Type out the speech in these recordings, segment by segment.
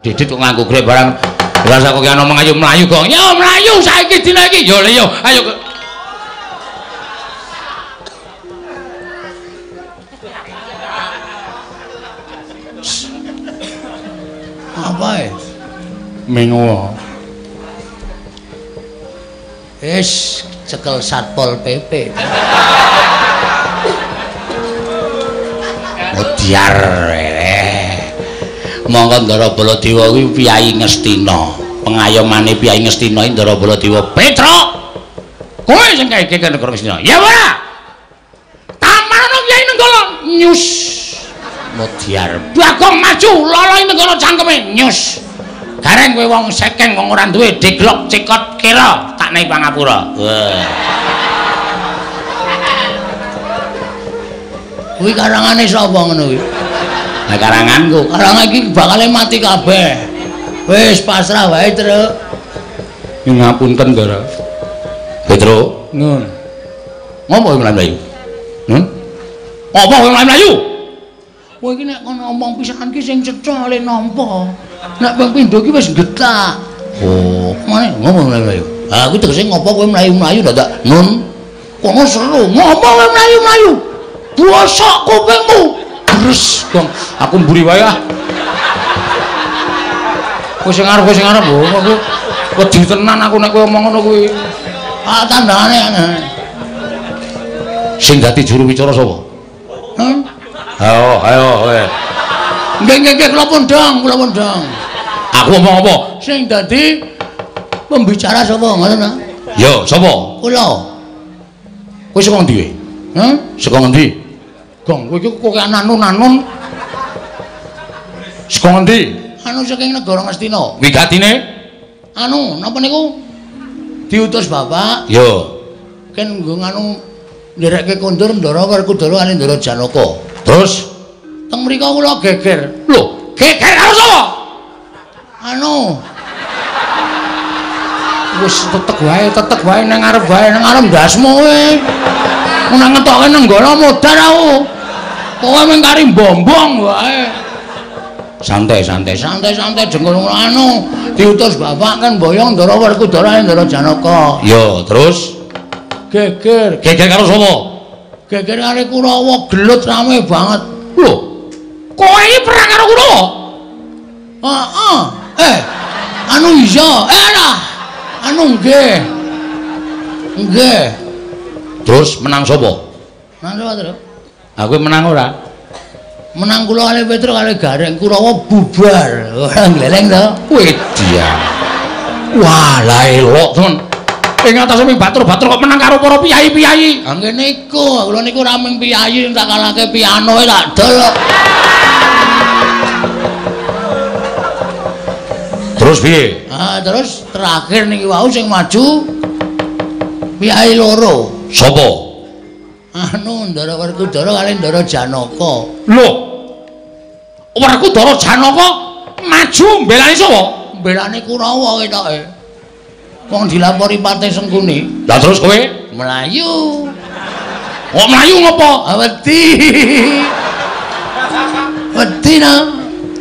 Didit kok nganggo grek barang. Rasa kok ngomong ayo mlayu kok. Ya mlayu saiki dina iki. Yo le yo ayo. Apa e? Mengo. Wis cekel Satpol PP. Modiar. Monggo Ndara Baladewa kuwi piyayi Ngastina. Pengayomane piyayi Ngastina iki Ndara Baladewa. Petruk. Kowe sing kae iki negara Ngastina. Ya ora. Tamarana Kyai Nenggala nyus. Modiar. Bagong maju loloi Nenggala cangkeme nyus. Gareng kowe wong sekeng wong ora duwe deglok cekot kira tak nei pangapura. Wah. Kuwi karangane sapa ngono kuwi? Lah karanganku, karangan iki bakale mati kabeh. Wis pasrah wae, Truk. Ngapunten, Ndara. Petruk, nun. Ngopo kowe mlayu? Nun? Ngopo kowe mlayu? Kowe iki nek kono omong pisan ki sing cetha le nampa. Nek ping pindho ki wis getak. Oh, mane ngopo mlayu? Ha kuwi tegese ngopo kowe mlayu-mlayu dadak nun. Kono seru, ngopo kowe mlayu-mlayu? Bosok kupingmu. Terus, Gong, aku mburi wae ah. Kowe sing arep, kowe sing arep. Oh, aku wedi tenan aku nek kowe omong ngono kuwi. Ah, tandane. Sing dadi juru wicara sapa? Hah? Ayo, ayo kowe. Nggih, nggih, nggih, kula pundhang, kula pundhang. Aku omong apa? Sing dadi pembicara sapa ngoten ta? Ya, sapa? Kula. Kowe saka ngendi kowe? Hah? Saka ngendi? Gong, kowe iki kok anun-anun. Saka ngendi? Anu saking negara Ngastina. Wigatine? Anu, napa niku? Diutus bapak. Ya. Ken nggo nganu nderekke kondur Ndara Werkudara kali Ndara Janaka. Terus teng mriku kula geger. Lho, geger karo sapa? Anu. Wis tetek wae nang ngarep wae, nang ngarep ndasmu kowe. Nang ngetoke Nenggala modar aku. Kowe mung kari mbombong wae. Santai, santai, santai, santai jengkol anu diutus bapak kan boyong Ndara Werkudara Ndara Janaka. Ya, terus geger. Geger karo sapa? Geger karo Kurawa, gelut rame banget. Lho, kowe iki perang karo Kurawa? Heeh. Anu iya, lah. Anu nggih. Nggih. Terus menang sapa? Menang sapa, Truk? Aku menang ora? Menang kula kalih Petruk kalih Gareng, Kurawa bubar. Ora gleleng to. Wedia. Wah, lah elok temen. Ing atase ming batur-batur kok menang karo para piyayi-piyayi. Ha ngene iku, kula niku ora ming piyayi tak kalahke piano e tak dol. Terus piye? Ah, terus terakhir niki wau sing maju piyayi loro. Sapa? Anu Ndara Werkudara kalih Ndara Janaka. Lho. Werkudara Janaka maju mbelani sapa? Mbelani Kurawa ketoke. Wong dilapori Patih Sengkuni. Lah terus kowe mlayu. Kok mlayu ngopo? Ah wedi. Wedi na.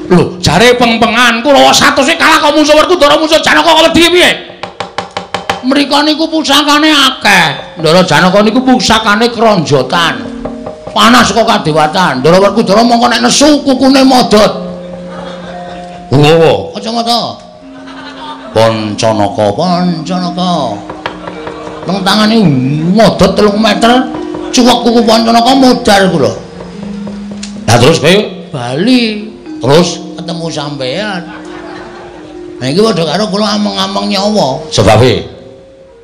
Lho, jare peng-pengan Kurawa 100 kalah kok musuh Werkudara musuh Janaka kok wedi piye? Mriko niku pusakane akeh. Ndara Janaka niku pusakane kronjotan. Panas kok kadewatan. Ndara Werkudara mongko nek nesu kukune modot. Ngowo. Kacamata. Pancanaka, Pancanaka. Teng tangane modot 3 meter, cuwek kuku Pancanaka modar kula. Lah terus kowe bali. Terus ketemu sampean. Nah iki padha karo kula ameng-ameng nyawa. Sebabe?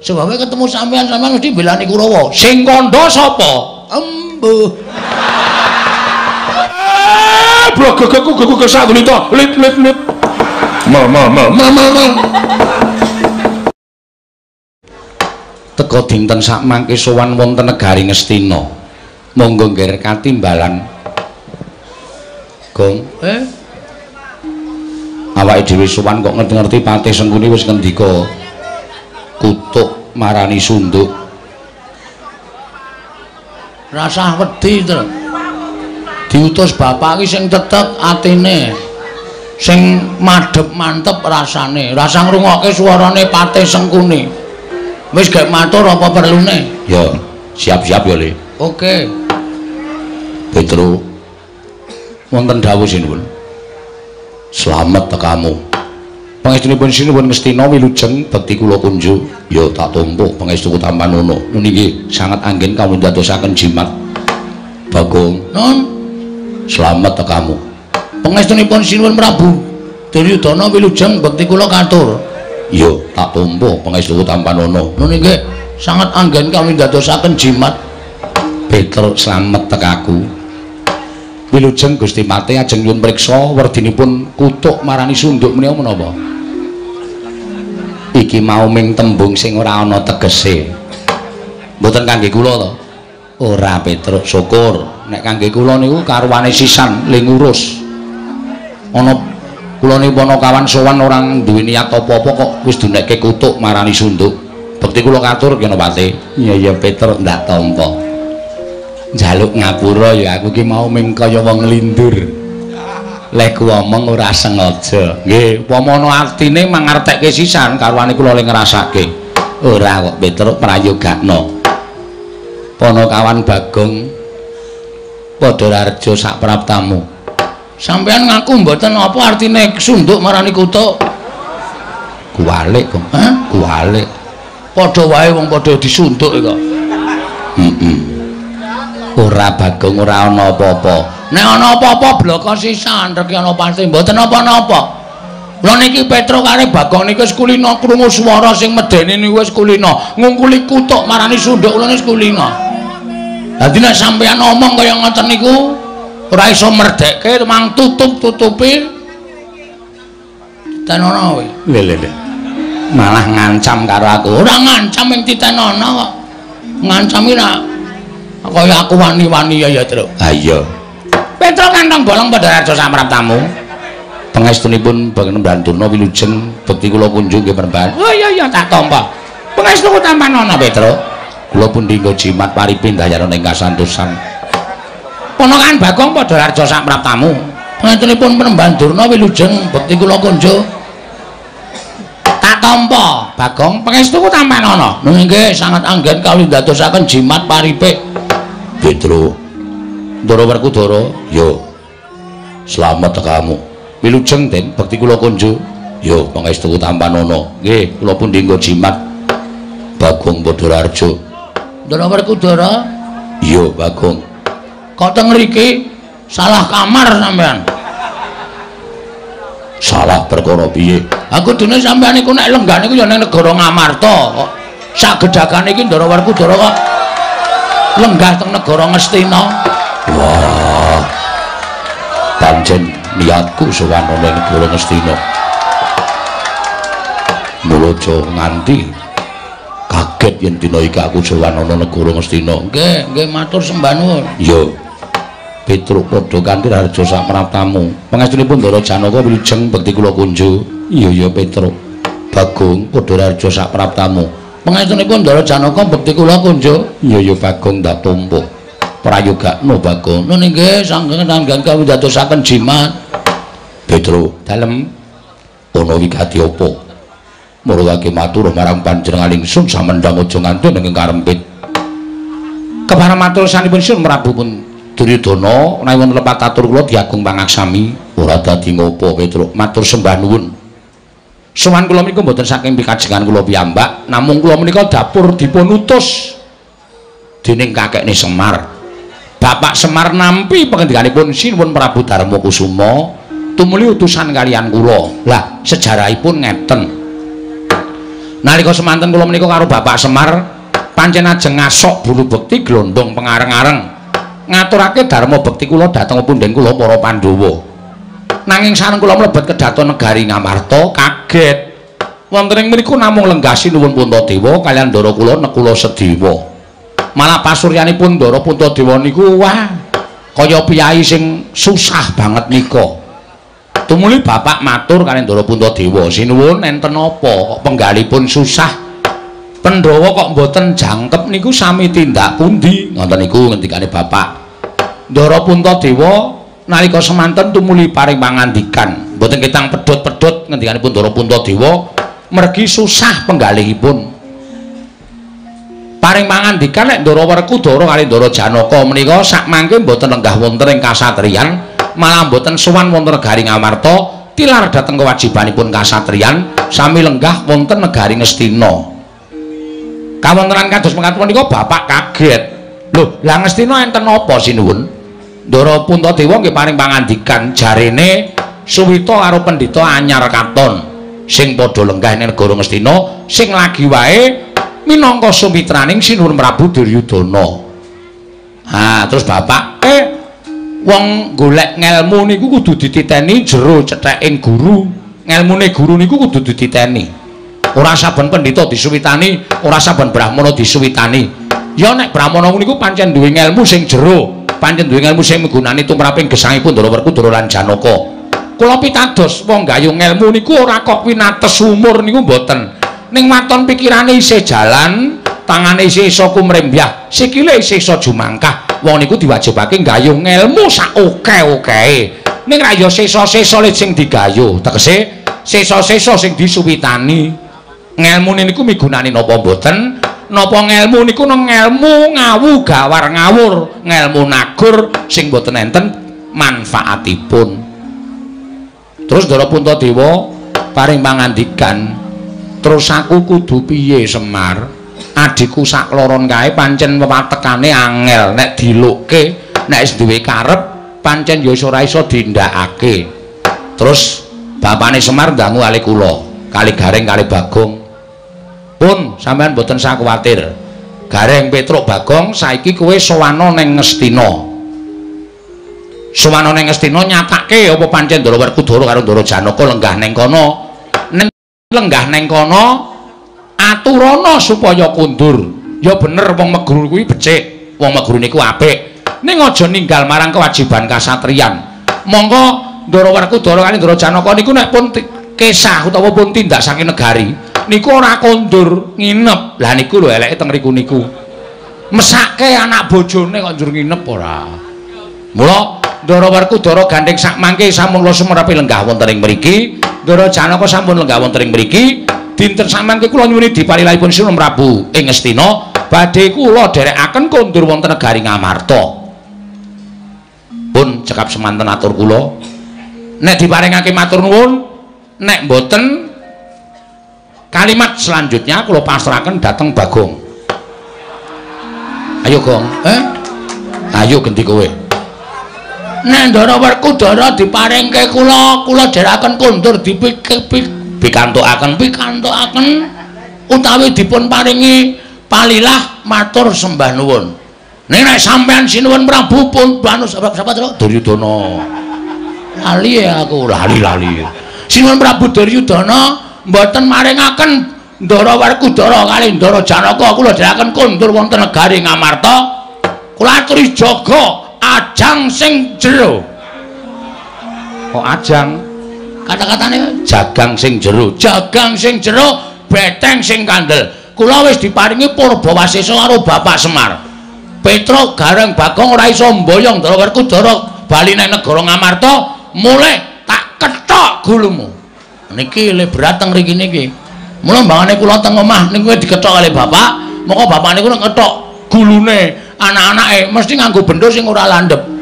Sebabe ketemu sampean, sampean mesti mbelani Kurawa. Sing kandha sapa? Embuh. Blogogku gugu gesak lita. Lit lit lit. Ma ma ma ma ma. Teka dinten sakmangke sowan wonten negari Ngastina. Monggo ngger katimbalan. Gong. Awake dhewe sowan kok ngerti-ngerti Patih Sengkuni wis ngendika kutuk marani sunduk. Rasah wedi, Truk. Diutus bapak iki sing tetek atine. Sing madhep mantep rasane, rasa ngrungokke suarane Patih Sengkuni. Wis gek matur apa perlune? Ya, siap-siap ya, Le. Oke. Petro. Wonten dawuh sinuwun. Slamet tekamu. Pangestunipun sinuwun Ngastina wilujeng bekti kula kunjuk. Ya tak tampa pangestuku tampanono. Nun inggih sanget anggen kawula ndadosaken jimat. Bagong. Nun. Slamet tekamu. Pangestunipun sinuwun Prabu Duryudana wilujeng bekti kula katur. Ya tak tampa pangestuku tampanono. Nun inggih sanget anggen kawula ndadosaken jimat. Petro slamet tekaku. Wilujeng Gusti Patih ajeng nyuwun priksa werdinipun kutuk marani sunduk menika menapa? Iki mau ming tembung sing ora ana tegese. Mboten kangge kula to? Ora Petruk, syukur. Nek kangge kula niku karuane sisan le ngurus. Ana kula niku ana kawan sowan ora duwe niat apa-apa kok wis dunekke kutuk marani sunduk. Bekti kula katur kena Patih. Iya iya Petruk ndak tampa. Njaluk ngapura ya aku ki mau ming kaya wong nglindur. Lek ku omong ora sengaja. Nggih, upama ana artine mangartekke sisan karuane kula le ngrasake. Ora kok Petruk prayogakno. Panakawan Bagong Padhararja sak praptamu. Sampeyan ngaku mboten apa artine sunduk marani kutuk? Kuwalik kok. Hah? Kuwalik. Padha wae wong padha disunduk kok. Heeh. Ora Bagong ora ana apa-apa. Nek ana apa-apa bloko sisan rek ana pasti mboten napa-napa. Lha niki Petro karo Bagong niki wis kulina krungu swara sing medeni niku wis kulina, ngungkuli kutuk marani sunduk kula wis kulina. Dadi nek sampeyan omong kaya ngoten niku ora iso merdekke mang tutup-tutupi titenono kowe. Lho lho lho. Malah ngancam karo aku. Ora ngancam ing titenono kok. Ngancam iki nak kaya aku wani-wani ya ya, Truk. Ha iya. Petro kantong bolong Padhararja samraptamu. Pangestunipun Panembahan Durna wilujeng bekti kula kunjung nggih Panembahan. Oh iya iya tak tampa. Pangestuku tampanono Petro. Kula pundi nggo jimat paripi ndayaran ing kasantosan. Ponakan Bagong Padhararja samraptamu. Pangestunipun Panembahan Durna wilujeng bekti kula kunjung. Tak tampa Bagong pangestuku tampanono. Nggih sanget anggen kawula ndadosaken jimat paripe. Petro Ndara Werkudara, yo slamet tekamu. Wilujeng Den bekti kula kunjuk. Yo pangestuku tampanono. Nggih, kula pundi nggo jimat Bagong Padhararja. Ndara Werkudara? Iya, Bagong. Kok teng mriki salah kamar sampean? Salah perkara piye? Aku kudune sampean niku nek lenggah niku ya ning negara Ngamarta kok. Sak gedhagane iki Ndara Werkudara kok lenggah teng negara Ngastina. Wah. Pancen niatku sowan ana ing negara Ngastina. Mula aja nganti kaget yen dina iki aku sowan ana negara Ngastina. Nggih, nggih matur sembah nuwun. Iya. Petruk padha kanthi raharja sapraptamu. Pangestunipun Ndara Janaka wilujeng bekti kula kunjuk. Iya iya Petruk. Bagong padha raharja sapraptamu. Pangestunipun Ndara Janaka bekti kula kunjuk. Iya iya Bagong ndak tampa. Prayogakno Bagong. Nun inggih sanggeng tanggan kawula ndadosaken jimat. Petruk, dalem ana wigati apa? Muruwake matur marang panjenengan ingsun samendhang aja nganti ing karempit. Kepareng matur sanipun Sun Prabu pun Duryudana menawi wonten lepat atur kula diagung pangaksami ora dadi ngopo Petruk matur sembah nuwun. Sowan kula menika mboten saking pikajengan kula piyambak, namung kula menika dapur dipun utus dening kakekne Semar. Bapak Semar nampi pangendikanipun Sinuwun Prabu Darma Kusuma tumuli utusan kaliyan kula. Lah sejarahipun ngeten. Nalika semanten kula menika karo Bapak Semar pancen ajeng ngasok bulu bekti glondong pengareng-areng ngaturake dharma bekti kula dhateng punden kula para Pandhawa. Nanging sareng kula mlebet kedhaton negari Ngamarta kaget. Wonten ing mriku namung lenggah Sinuwun Puntadewa kaliyan ndara kula Nekula Sedewa. Malah pasuryanipun ndara Puntadewa niku wah kaya piyai sing susah banget nika. Tumuli bapak matur kaliyan ndara Puntadewa, "Sinuwun enten apa kok penggalipun susah? Pandhawa kok mboten jangkep niku sami tindak pundi?" Ngoten niku ngendikane bapak. Ndara Puntadewa nalika semanten tumuli paring pangandikan. Mboten ketang pedhot-pedhot ngendikanipun Ndara Puntadewa mergi susah penggalihipun. Paring pangandikan nek Ndara Werkudara kali Ndara Janaka menika sakmangke mboten lenggah wonten ing kasatriyan, malah mboten sowan wonten negari Ngamarta, tilar dhateng kewajibanipun kasatriyan sami lenggah wonten negari Ngastina. Kawontenan kados mekaten menika bapak kaget. Lho, lah Ngastina enten apa sinuwun? Ndara Puntadewa nggih paring pangandikan jarene Suwita karo pendhita anyar katon sing padha lenggah ing negara Ngastina sing lagi wae minangka sumitraning Sinuwun Prabu Duryudana. Ha, terus bapak wong golek ngelmu niku kudu dititeni jero cetheking guru. Ngelmune guru niku kudu dititeni. Ora saben pendhita disuwitani, ora saben brahmana disuwitani. Ya nek brahmana niku pancen duwe ngelmu sing jero, pancen duwe ngelmu sing migunani tumraping gesangipun Ndara Werkudara lan Janaka. Kula pitados wong gayung ngelmu niku ora kok winates umur niku mboten. Ning waton pikirane isih jalan, tangane isih iso kumrembyah, sikile isih iso jumangkah. Wong niku diwajibake gayung ngelmu sak oke-okehe. Ning ra ya sesa-sesa sing digayuh, tegese sesa-sesa sing disuwitani. Ngelmune niku migunani napa mboten? Napa ngelmu niku nang ngelmu ngawu gawar ngawur, ngelmu nagur sing mboten enten manfaatipun. Terus Ndara Puntadewa paring pangandikan, terus aku kudu piye Semar? Adhiku sakloron kae pancen wewatekane angel nek dilukke, nek wis duwe karep pancen ya ora iso dindakake. Terus bapane Semar ndangu kali kula, kali Gareng kali Bagong. Pun sampean mboten usah kuwatir. Gareng Petruk Bagong saiki kowe sowana ning Ngastina. Sowana ning Ngastina nyatake apa pancen Ndara Werkudara karo Ndara Janaka lenggah ning kono. Ning lenggah ning kono aturana supaya kundur. Ya bener wong Meguru kuwi becik, wong Meguru niku apik. Ning aja ninggal marang kewajiban kasatriyan. Mongko Ndara Werkudara kali Ndara Janaka niku nek pun kesah utawa pun tindak saking negari niku ora kondur nginep. Lah niku lho eleke teng riku niku. Mesake anak bojone kok njur nginep ora. Mula Ndara Werkudara gandheng sakmangke sampun kula sumerepi lenggah wonten ing mriki, Ndara Janaka sampun lenggah wonten ing mriki. Dinten samangke kula nyuwuni dipalilahipun Sinuwun Prabu ing Ngastina badhe kula dherekaken kondur wonten negari Ngamarta. Pun cekap semanten atur kula. Nek diparingake matur nuwun, nek mboten kalimat selanjutnya kula pasrahaken dhateng Bagong. Ayo Gong, Ayo genti kowe. Nek Ndara Werkudara diparingke kula, kula dherekaken kondur pikantukaken utawi dipun paringi palilah matur sembah nuwun. Ning nek sampean Sinuwun Prabu pun anu sapa sapa Duryudana. Lali ya aku, lali-lali. Sinuwun Prabu Duryudana mboten maringaken Ndara Werkudara kali Ndara Janaka kula dherekaken kondur wonten negari Ngamarta. Kula aturi jaga ajang sing jero. Kok ajang? Kata-katane jagang sing jero, jagang sing jero, beteng sing kandel. Kula wis diparingi purbawasesa karo Bapak Semar. Petruk Gareng Bagong ora iso mboyong Ndara Werkudara bali nang negara Ngamarta, mulih tak kethok gulumu. Niki le berat teng mriki niki. Mula mbangane kula teng omah niku dikethok kali bapak, moko bapak niku nek ngethok gulune anak-anake mesti nganggo bendo sing ora landhep.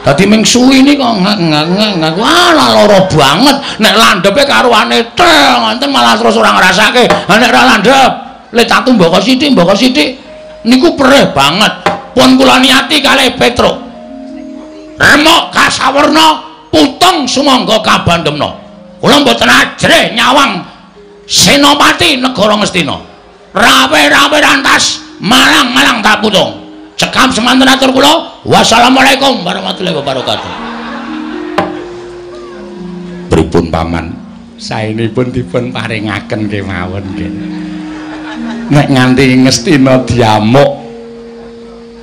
Dadi ming suwi niki kok ngak wah lara banget. Nek landhepe karuane teng ngoten malah terus ora ngrasake. Ha nek ora landhep, le tatu mboko sithik niku perih banget. Pun kula niati kalih Petruk. Remuk kasawerna putung sumangga kabandemna. Kula mboten ajrih nyawang senopati negara Ngastina. Rawe-rawe rantas, malang-malang tak putung. Cekap semanten atur kula. Wassalamualaikum warahmatullahi wabarakatuh. Pripun paman? Saenipun dipun paringaken kemawon nggih. Nek nganti Ngastina diamuk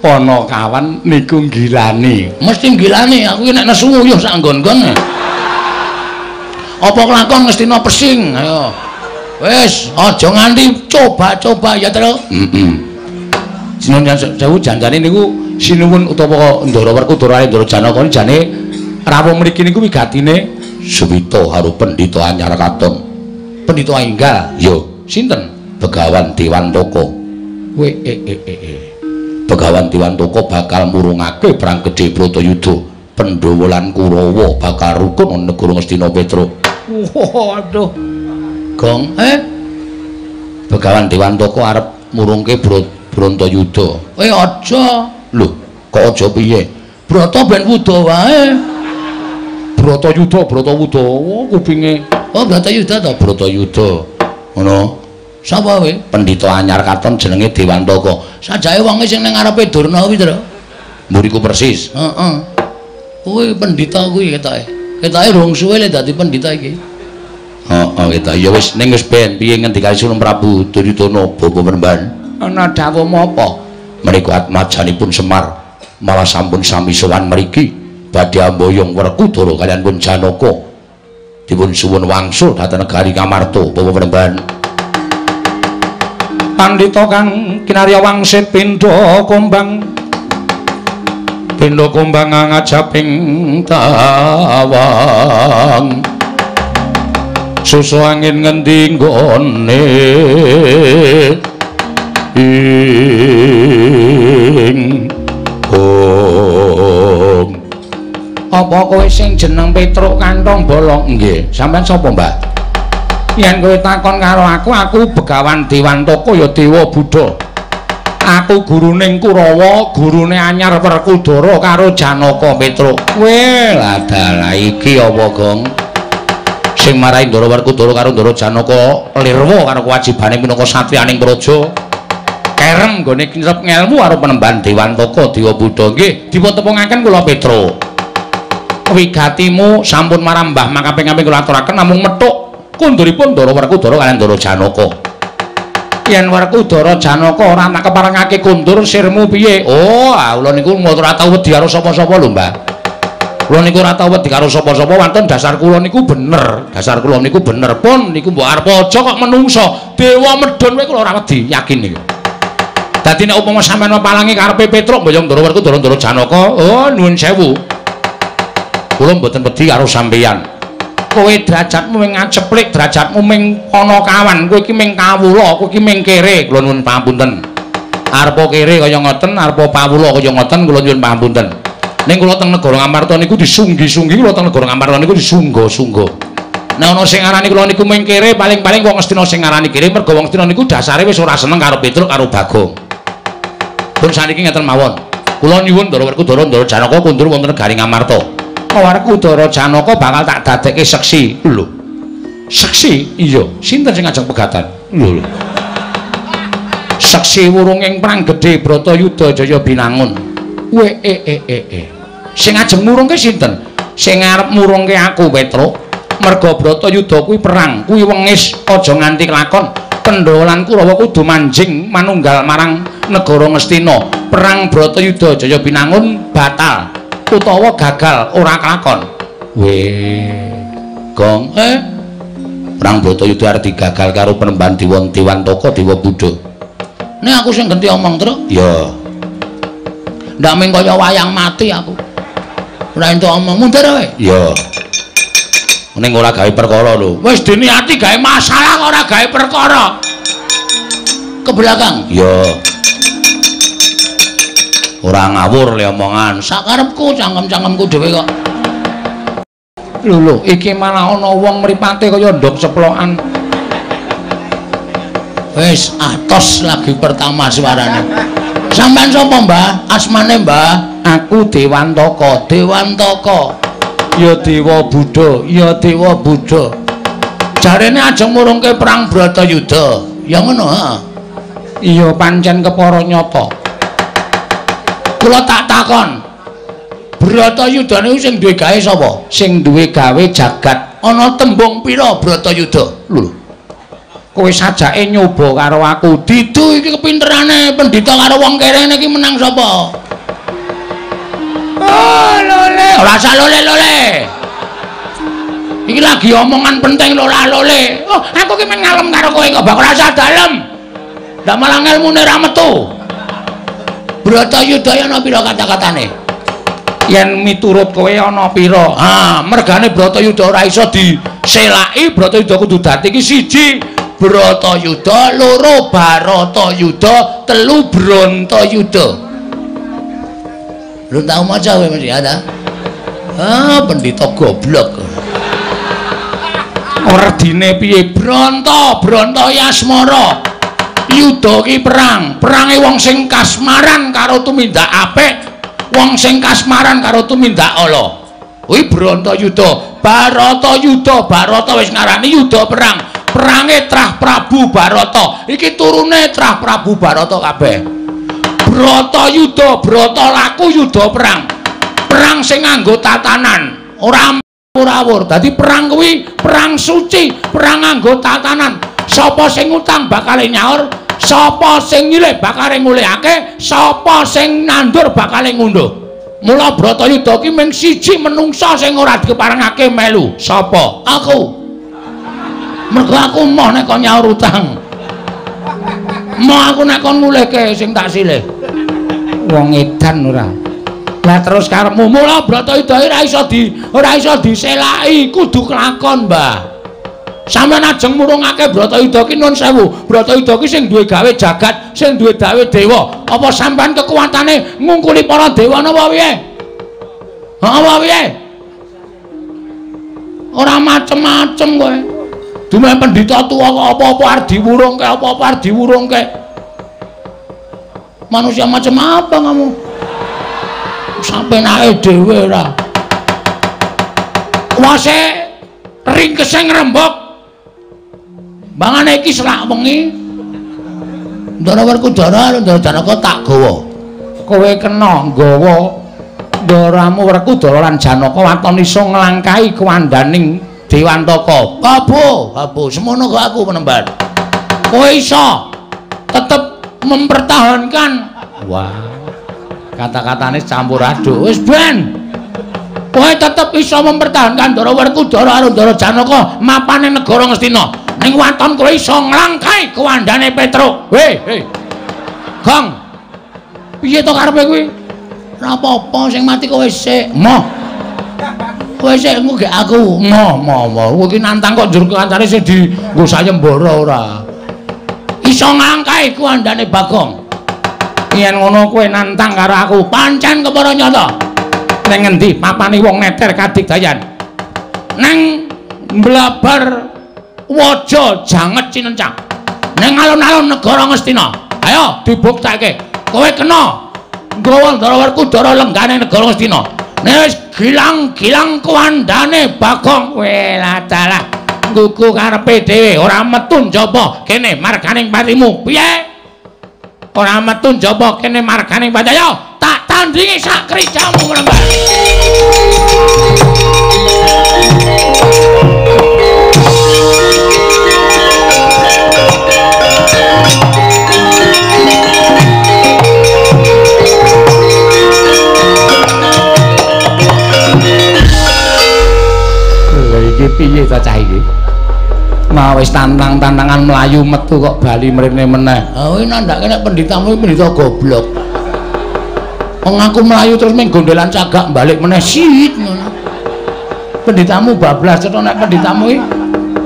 Panakawan niku nggilani. Mesti nggilani, aku ki nek nesu uyuh sak nggon-nggon. Apa kelakon Ngastina pesing? Ayo. Wis, aja nganti coba-coba ya, Tru. Heeh. Sinuwun sewu janjane niku sinuwun utawa Ndara Werkudara Ndara Janaka jane rawuh mriki niku wigatine Suwita karo Pendhita Anyar Katon. Pendhita enggal? Ya, sinten? Begawan Dewantaka. We e e e e. Begawan Dewantaka bakal murungake perang gedhe Bratayuda. Pandhawa lan Kurawa bakal rukun ana negara Ngastina Petruk. Waduh. Gong, Begawan Dewantaka arep murungke Bratayuda. Aja. Lho, kok aja piye? Brata ben wuda wae. Bratayuda, Bratawuda, kupinge. Oh, Bratayuda ta? Bratayuda. Ngono. Sapa kowe? Pendhita Anyar Katon jenenge Dewantaka. Sajake wonge sing ning ngarepe Durna kuwi, Tru. Mburiku persis. Heeh. Kuwi pendhita kuwi ketoke. Ketoke rong suwe le dadi pendhita iki. Heeh, ketok. Ya wis ning wis ben piye ngendikane Sunan Prabu Duryudana Bapa Penemban? Ana dawuh apa? Menika atmajanipun Semar malah sampun sami sowan mriki badhe amboyong Werkudara kaliyan pun Janaka. Dipun suwun wangsul dhateng negari Ngamarta Bapa Penemban. Pandhita kang kinarya wangsit pindha kumbang. Pindha kumbang ngajaping tawang. Susu angin ngendi nggone ing ong. Apa kowe sing jeneng Petruk Kantong Bolong? Nggih. Sampeyan sapa, Mbah? Yen kowe takon karo aku, aku Begawan Dewantaka ya Dewa Buddha. Aku guruning Kurawa, gurune Anyar Werkudara karo Janaka Petruk. Kowe lah dalah iki apa, Gong? Sing marai Ndara Werkudara karo Ndara Janaka lirwa karo kewajibane minangka satriyaning praja. Kerem nggone kinrep ngelmu karo Penemban Dewantaka Dewa Buddha. Nggih, dipun tepungaken kula Petruk. Wigatimu sampun marambah makaping-kaping kula aturaken namung methuk kunduripun Ndara Werkudara kaliyan Ndara Janaka. Yen Werkudara Janaka ora tak keparengake kundur sirmu piye? Oh, kula niku ora tau wedi karo sapa-sapa lho, Mbah. Kula niku ora tau wedi karo sapa-sapa, wonten dasar kula niku bener. Dasar kula niku bener pun niku mbok arep aja kok menungso. Dewa medhun kowe kula ora wedi, yakin niku. Dadi nek upama sampeyan mepalangi karepe Petruk mboyong Ndara Werkudara Ndara Janaka, oh nuwun sewu. Kula mboten wedi karo sampeyan. Kowe derajatmu ming ngaceplik, derajatmu ming ana kawan, kowe iki ming kawula, kowe iki ming kere. Kula nuwun pangapunten. Arepa kere kaya ngoten, arepa pawula kaya ngoten, kula nyuwun pangapunten. Ning kula teng negara Ngamarta niku disunggi-sunggi, kula teng negara Ngamarta niku disungga-sungga. Nek ana sing ngarani kula niku ming kere, paling-paling wong Ngastina sing ngarani kere, mergo wong Ngastina niku dasare wis ora seneng karo Petruk karo Bagong. Pun saniki ngeten mawon. Kula nyuwun Ndara Werkudara Ndara Janaka kundur wonten negari Ngamarta. Werkudara Janaka bakal tak dadekke seksi. Lho. Seksi? Iya. Sinten sing ngajeng pegatan? Lho lho. Seksi wurung ing perang gedhe Bratayuda Jaya Binangun. We e e e e. Sing ngajeng murungke sinten? Sing arep murungke aku Petruk. Merga Bratayuda kuwi perang, kuwi wengis aja nganti kelakon. Pandhawa lan Kurawa kudu manjing manunggal marang negara Ngastina. Perang Bratayuda Jaya Binangun batal utawa gagal ora kelakon. Weh, Gong, perang Bratayuda arep digagal karo Penemban Dewantaka Dewa Buddha. Nek aku sing genti omong, Truk. Ya. Ndak ming kaya wayang mati aku. Ora entuk omong, mundur kowe. Ya. Ning ora gawe perkara lho. Wis diniati gawe masalah ora gawe perkara. Ke belakang. Ya. Ora ngawur le omongan. Sakarepku cangkem-cangkemku dhewe kok. Lho lho, iki malah ana wong mripate kaya ndok ceplokan. Wis atos lagi pertama suarane. Sampeyan sapa, Mbah? Asmane, Mbah? Aku Dewantaka. Dewantaka. Ya Dewa Buddha, ya Dewa Buddha. Jarene ajeng murungke perang Bratayuda. Ya ngono, ha. Iya pancen kepara nyata. Kula tak takon. Bratayuda niku sing duwe gawe sapa? Sing duwe gawe jagat. Ana tembung pira Bratayuda? Lho. Kowe sajake nyoba karo aku. Didu iki kepinterane pendhita karo wong kere iki menang sapa? Oh, lole. Ora usah lole-lole. Iki lagi omongan penting lola-lole. Oh, aku ki men ngalem karo kowe kok bak ora usah dalem. Ndak malah ngelmune ra metu. Bratayuda ana pira kata-katane? Yen miturut kowe ana pira? Ha, mergane Bratayuda ora iso diselaki, Bratayuda kudu dadi iki siji Bratayuda, loro Baratayuda, telu Brantayuda. Lu tau maca kowe mesti ada? Ah, pendhita goblok. Werdine piye? Branta, Branta Yasmara. Yuda ki perang, perange wong sing kasmaran karo tumindak apik, wong sing kasmaran karo tumindak ala. Kuwi Brantayuda, Baratayuda, Barata wis ngarani yuda perang. Perange Trah Prabu Barata. Iki turune Trah Prabu Barata kabeh. Bratayuda, brata laku yuda perang. Perang sing nganggo tatanan, ora awur. Dadi perang kuwi perang suci, perang nganggo tatanan. Sapa sing ngutang bakale nyaur, sapa sing nyilih bakale ngulihake, sapa sing nandur bakale ngunduh. Mula Bratayuda ki mung siji menungsa sing ora dikeparengake melu. Sapa? Aku. Mergo aku moh nek kon nyaur utang. Moh aku nek kon ngulihke sing tak silih. Wong edan ora. Lah terus karepmu. Mula Bratayuda ora iso diselaki, kudu kelakon, Mbah. Sampeyan ajeng murungake Bratayuda ki nun sewu. Bratayuda ki sing duwe gawe jagat, sing duwe gawe dewa. Apa sampeyan kekuatane ngungkuli para dewa napa piye? Apa piye? Ora macem-macem kowe. Dumeh pendhita tuwa kok apa-apa arep diwurungke, apa-apa arep diwurungke. Manusia macam apa kamu? Sampeyan dhewe ora. Wase ringkese ngrembug. Bangane iki selak wengi Ndara Werkudara karo Ndara Janaka tak gawa. Kowe kena nggawa ndaramu Werkudara lan Janaka waton iso nglangkahi kuwandaning Dewantaka. Kabo, kabo, semono kok aku penemban. Kowe iso tetep mempertahankan. Wah. Kata-katane campur aduk. Wis ben. Kowe tetep iso mempertahankan Ndara Werkudara karo Ndara Janaka mapane negara Ngastina. Ning waton kowe iso nglangkai kuwandane Petruk. Hei, hei. Gong. Piye to karepe kuwi? Ora apa-apa, sing mati kowe sik. Moh. Kowe sik engko gek aku. Moh, moh, moh. Kowe iki nantang kok njur kancane sing dienggo sayembara ora. Iso nglangkai kuwandane Bagong. Yen ngono kowe nantang karo aku, pancen kepara nyata. Nang ngendi papane wong neter kadigdayan? Nang mblabar waja janget cinencang. Nang alun-alun negara Ngastina. Ayo dibuktekke. Kowe kena nggawa Ndara Werkudara lenggane negara Ngastina. Nek wis gilang-gilang kuwandane Bagong, kowe ladalah nggugu karepe dhewe, ora metu njaba kene marganing patimu. Piye? Ora metu njaba kene marganing pati. Ayo tak tandingi sak krijamu mrembah. Lha iki piye ta cah iki? Mau wis tantang-tantangan mlayu metu kok bali mrene meneh. Ha kuwi nandhake nek pendhitamu iki pendhita goblok. Wong aku mlayu terus ming gondelan cagak balik meneh sit ngono. Pendhitamu bablas cetha nek pendhitamu iki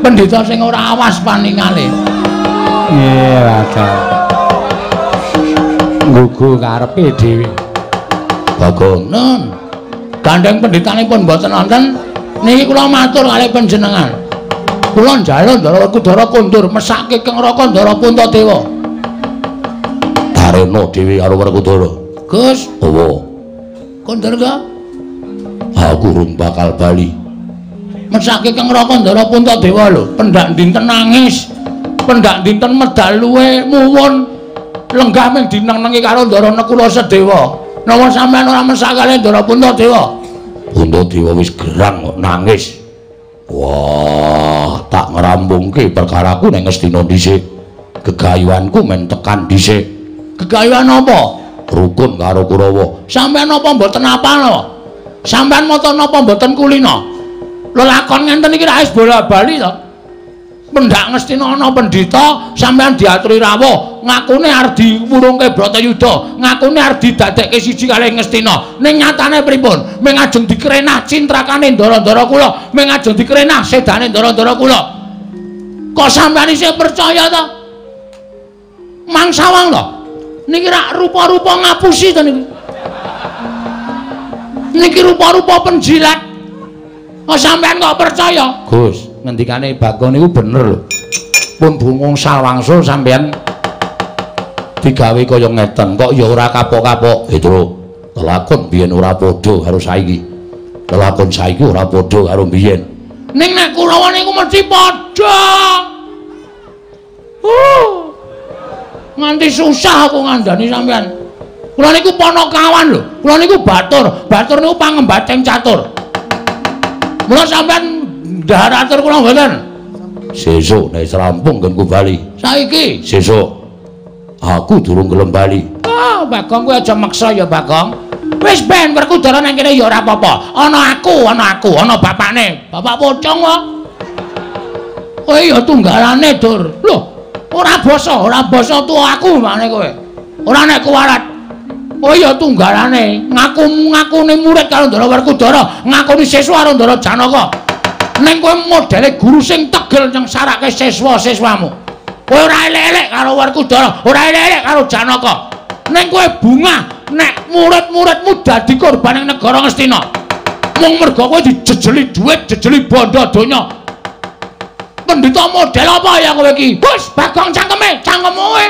pendhita sing ora awas paningale. Nggih, wadah. Nggugu karepe dhewe. Bagong nun. Gandeng pendhitanipun mboten wonten niki kula matur kalih panjenengan. Kula njaluk Ndara Werkudara kondur mesake keng Raka Ndara Puntadewa. Tarena dhewe karo Werkudara. Gus, owo. Kondur ga? Aku rung bakal bali. Mesake keng Raka Ndara Puntadewa lho, pendak dinten nangis. Pendak dinten medal luwe muwun lenggah ming dineng-nengi karo Ndara Nekula Sedewa. Napa sampeyan ora mesakane Ndara Puntadewa? Puntadewa wis gerang kok nangis. Wah, tak ngrambungke perkaraku ning Ngastina dhisik. Gegayuhanku men tekan dhisik. Gegayuhan apa? Rukun karo Kurawa. Sampeyan napa mboten apal? Sampeyan mata napa mboten kulina? Lelakon ngenten iki ra wis bola-bali to. Pendak Ngastina ana pendhita, sampeyan diaturi rawuh, ngakune arep diwurungke Bratayuda, ngakune arep didadekke siji kalih Ngastina. Ning nyatane pripun? Ming ajeng dikrenah cintrakane ndara-ndara kula, ming ajeng dikrenah sedane ndara-ndara kula. Kok sampeyan isih percaya to? Mangsawang to? Niki rak rupa-rupa ngapusi to niki. Niki rupa-rupa penjilat. Kok sampeyan kok percaya? Gus, ngendikane Bagong niku bener lho. Pun bungung sawangsul sampeyan digawe kaya ngeten, kok ya ora kapok-kapok. Petro, lelakon biyen ora padha karo saiki. Lelakon saiki ora padha karo biyen. Ning nek Kurawa niku mesti padha. Nganti susah aku ngandani sampeyan. Kula niku panakawan lho. Kula niku batur. Batur niku pangembating catur. Mula sampeyan ndahar atur kula mboten. Sesuk nek rampung nggonku bali. Saiki sesuk aku durung gelem bali. Oh, Bagong kowe aja maksa ya, Bagong. Wis ben Werkudara nang kene ya ora apa-apa. Ana aku, ana aku, ana bapakne. Bapak pocong kok. Kowe ya tunggalane, Dur. Lho, ora basa tuwa aku makne kowe. Ora nek kuwarat. Kowe ya tunggalane, ngaku-ngakune murid karo Ndara Werkudara, ngakoni siswa karo Ndara Janaka. Ning kowe modele guru sing tegel nyengsarake siswa-siswamu. Kowe ora elek-elek karo Werkudara, ora elek-elek karo Janaka. Ning kowe bungah nek murid-muridmu dadi korban ing negara Ngastina. Mung merga kowe dijejeli dhuwit, jejeli bondo donya. Pendhita model apa ya kowe iki? Bos, Bagong cangkeme, cangkemmu kowe.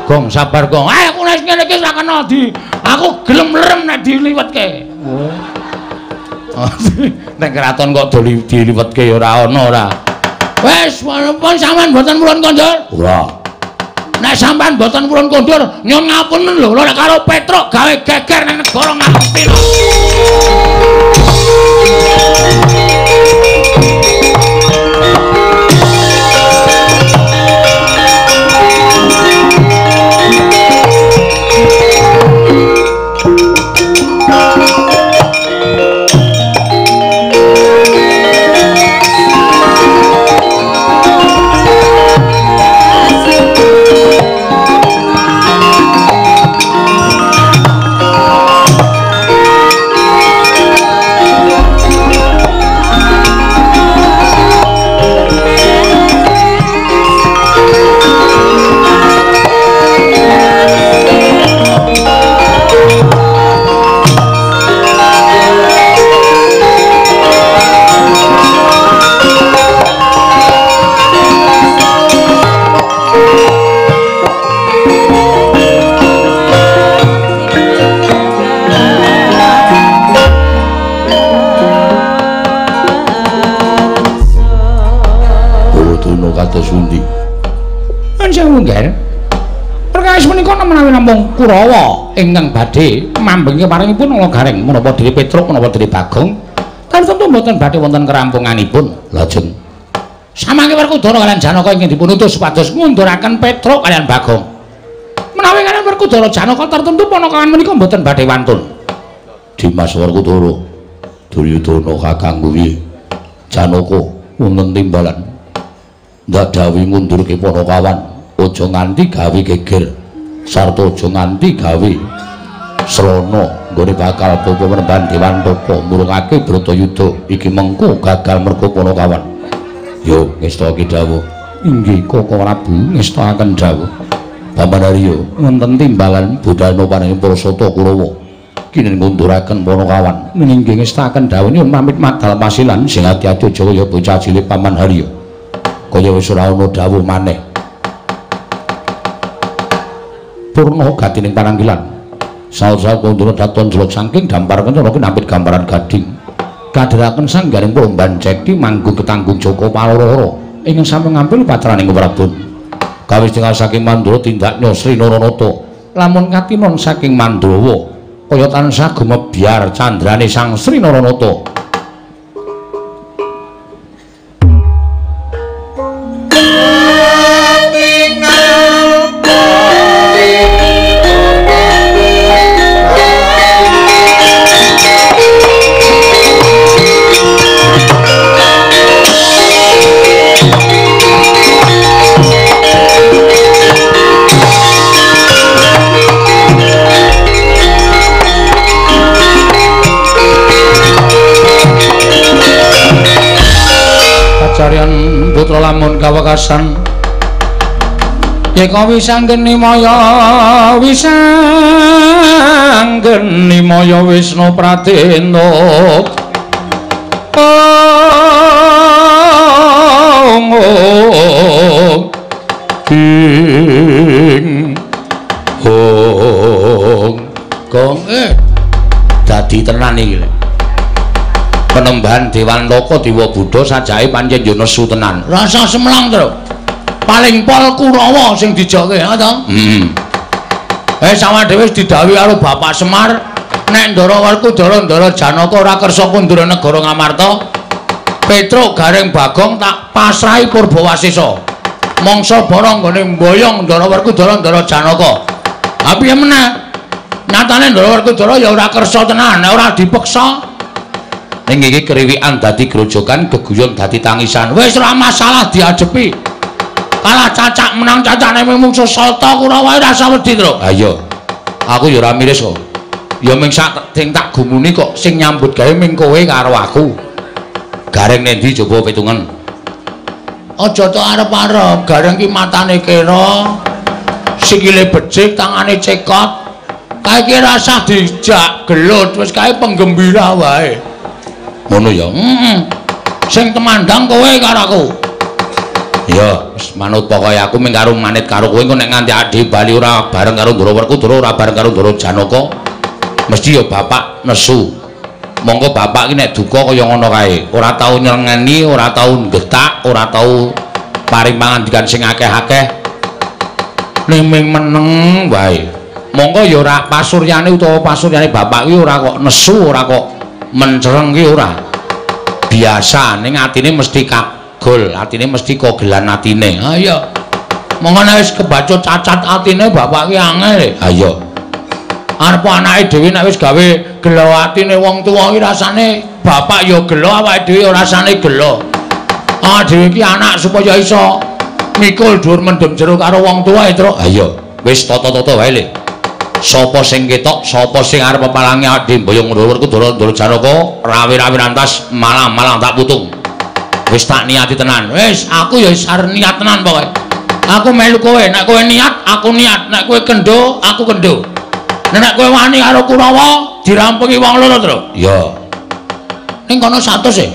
Gong sabar, Gong. Aku nek ngene iki ora kena di. Aku gelem lerem nek diliwetke. Oh. Nek kraton kok diliwetke ya ora ana ora. Wis, pun sampean mboten purun kondur? Ora. Nek sampean mboten purun kondur, nyuwun ngapunten lho, nek karo Petruk gawe geger nang negara Ngastina. Namung Kurawa ingkang badhe mambengi paringipun Ala Gareng menapa diri Petruk menapa diri Bagong tartemtu mboten badhe wonten kerampunganipun. Lajeng samangke Werkudara kaliyan Janaka ingkang dipunutus supados ngunduraken Petruk kaliyan Bagong. Menawi kaliyan Werkudara Janaka tartemtu panakawan menika mboten badhe wantun. Dimas Werkudara, Duryudana kakang kuwi Janaka wonten timbalan ndak dawuh ngundurke panakawan aja nganti gawe geger sarta aja nganti gawe srana nggone bakal bapa menemban Dewantaka murungake Bratayuda iki mengko gagal merga panakawan. Yo ngestake dawuh. Inggih Koko Prabu ngestakaken dawuh. Paman Arya wonten timbalan budalna paring para sata Kurawa kinen ngunduraken panakawan. Inggih ngestakaken dawuh nyuwun pamit madal pasilan sing ati-ati aja kaya bocah cilik Paman Arya. Kaya wis ora ana dawuh maneh. Purna gatining pananggilan. Saut-saut kondura daton jelot saking dampar kencana kinapit gambaran gading. Kadheraken sanggaring Purban Cekti manggung ketanggung Joko Paloro ingkang sampun ngampil patraning Prabon. Kawis tinggal saking Mandura tindaknya Sri Naranata. Lamun katinon saking Mandawa kaya tansah gumebyar candrane Sang Sri Naranata. Putra lamun kawekasan. Yeka wisanggeni maya wisanggeni maya Wisnu Pradena. Ong ing hong gong dadi tenan iki. Penembahan Dewantaka Dewa Buddha sajake pancen yo nesu tenan. Rasa semelang, Tru. Paling pol Kurawa sing dijoke, ha to? Heeh. Sawah dhewe wis didhawuhi karo Bapak Semar, nek Ndara Werkudara Ndara Janaka ora kersa kundur negara Ngamarta, Petruk Gareng Bagong tak pasrahi Purbawasesa. Mangsa bara nggone mboyong Ndara Werkudara Ndara Janaka. Ha piye meneh? Nyatane Ndara Werkudara ya ora kersa tenan, nek ora dipeksa. Ning iki kriwikan dadi grojogan, geguyon dadi tangisan. Wis ora masalah diajepi. Kalah cacak menang cacakne mungsuh Sata Kurawa ora usah wedi, Tru. Ha iya. Aku ya ora miris kok. Ya ming sak sing tak gumuni kok sing nyambut gawe ming kowe karo aku. Gareng nendi coba pitungan. Aja tok arep-arep, Gareng ki matane kera, sikile becik, tangane cekot. Kae ki ora usah dijak gelut, wis kae penggembira wae. Ngono ya. Heeh. Sing temandang kowe karo aku. Ya, wis manut pokoke aku ming karo manit karo kowe engko nek nganti ade bali ora bareng karo Ndara Werkudara, ora bareng karo Ndara Janaka, mesti ya bapak nesu. Monggo bapak iki nek duka kaya ngono kae, ora tau nyerengeni, ora tau nggetak, ora tau paring pangandikan sing akeh-akeh. Ning ming meneng wae. Monggo ya ora pasuryane utawa pasuryane bapak iki ora kok nesu, ora kok mencereng ki ora. Biasa ning atine mesti kagol, atine mesti kogelan atine. Ha iya. Monggo nek wis kebacut cacat atine bapak ki angel. Ha iya. Arep anake dhewe nek wis gawe gelo atine wong tuwa ki rasane bapak ya gelo, awake dhewe ya rasane gelo. Awake dhewe ki anak supaya iso mikul dhuwur mendem jero karo wong tuwa, Tru. Ha iya. Wis tata-tata wae le. Sapa sing ketok, sapa sing arep pepalangi awake dhewe mboyong Ndara Werkudara Ndara Janaka, rawi-rawi rantas malang-malang tak putung. Wis tak niati tenan. Wis, aku ya wis arep niat tenan pokoke. Aku melu kowe, nek kowe niat, aku niat, nek kowe kendho, aku kendho. Nek kowe wani karo Kurawa, dirampungi wong loro, Tru. Iya. Ning kono 100 e.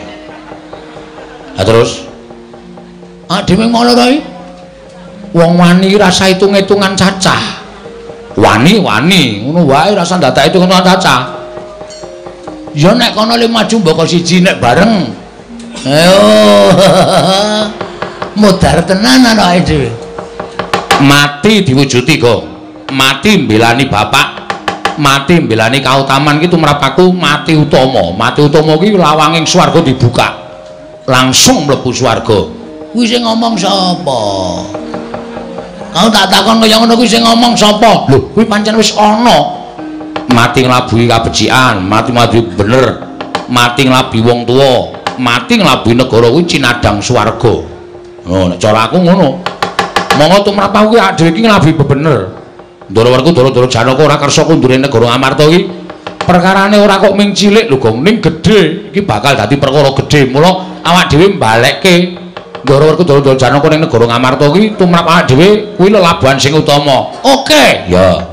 Ha terus? Ah dhewe wong loro iki. Wong wani rasa hitung-hitungan cacah. Wani-wani, ngono wae rasa ndadak hitung-hitungan cacah. Ya nek kono le maju mboko siji nek bareng. Ayo. Modar tenan anake dhewe. Mati diwujudi kok. Mati mbelani bapak, mati mbelani kautaman ki tumrap aku mati utama. Mati utama ki lawanging swarga dibuka. Langsung mlebu swarga. Kuwi sing ngomong sapa? Kau tak takon kaya ngono kuwi sing ngomong sapa? Lho, kuwi pancen wis ana. Mati nglabuhi kabecikan, mati nglabuhi bener, mati nglabuhi wong tuwa, mati nglabuhi negara kuwi cinadang swarga. Oh, nek cara aku ngono. Monggo tumrap aku ki dhewe iki nglabuhi bebener. Ndara Werkudara Ndara Janaka ora kersa kundure negara Amarta iki. Perkarane ora kok ming cilik lho, Gong, ning gedhe. Iki bakal dadi perkara gedhe. Mula awak dhewe mbalekke Ndara Werkudara Ndara Janaka ning negara Ngamarta iki tumrap awak dhewe kuwi lelabuhan sing utama. Oke. Ya.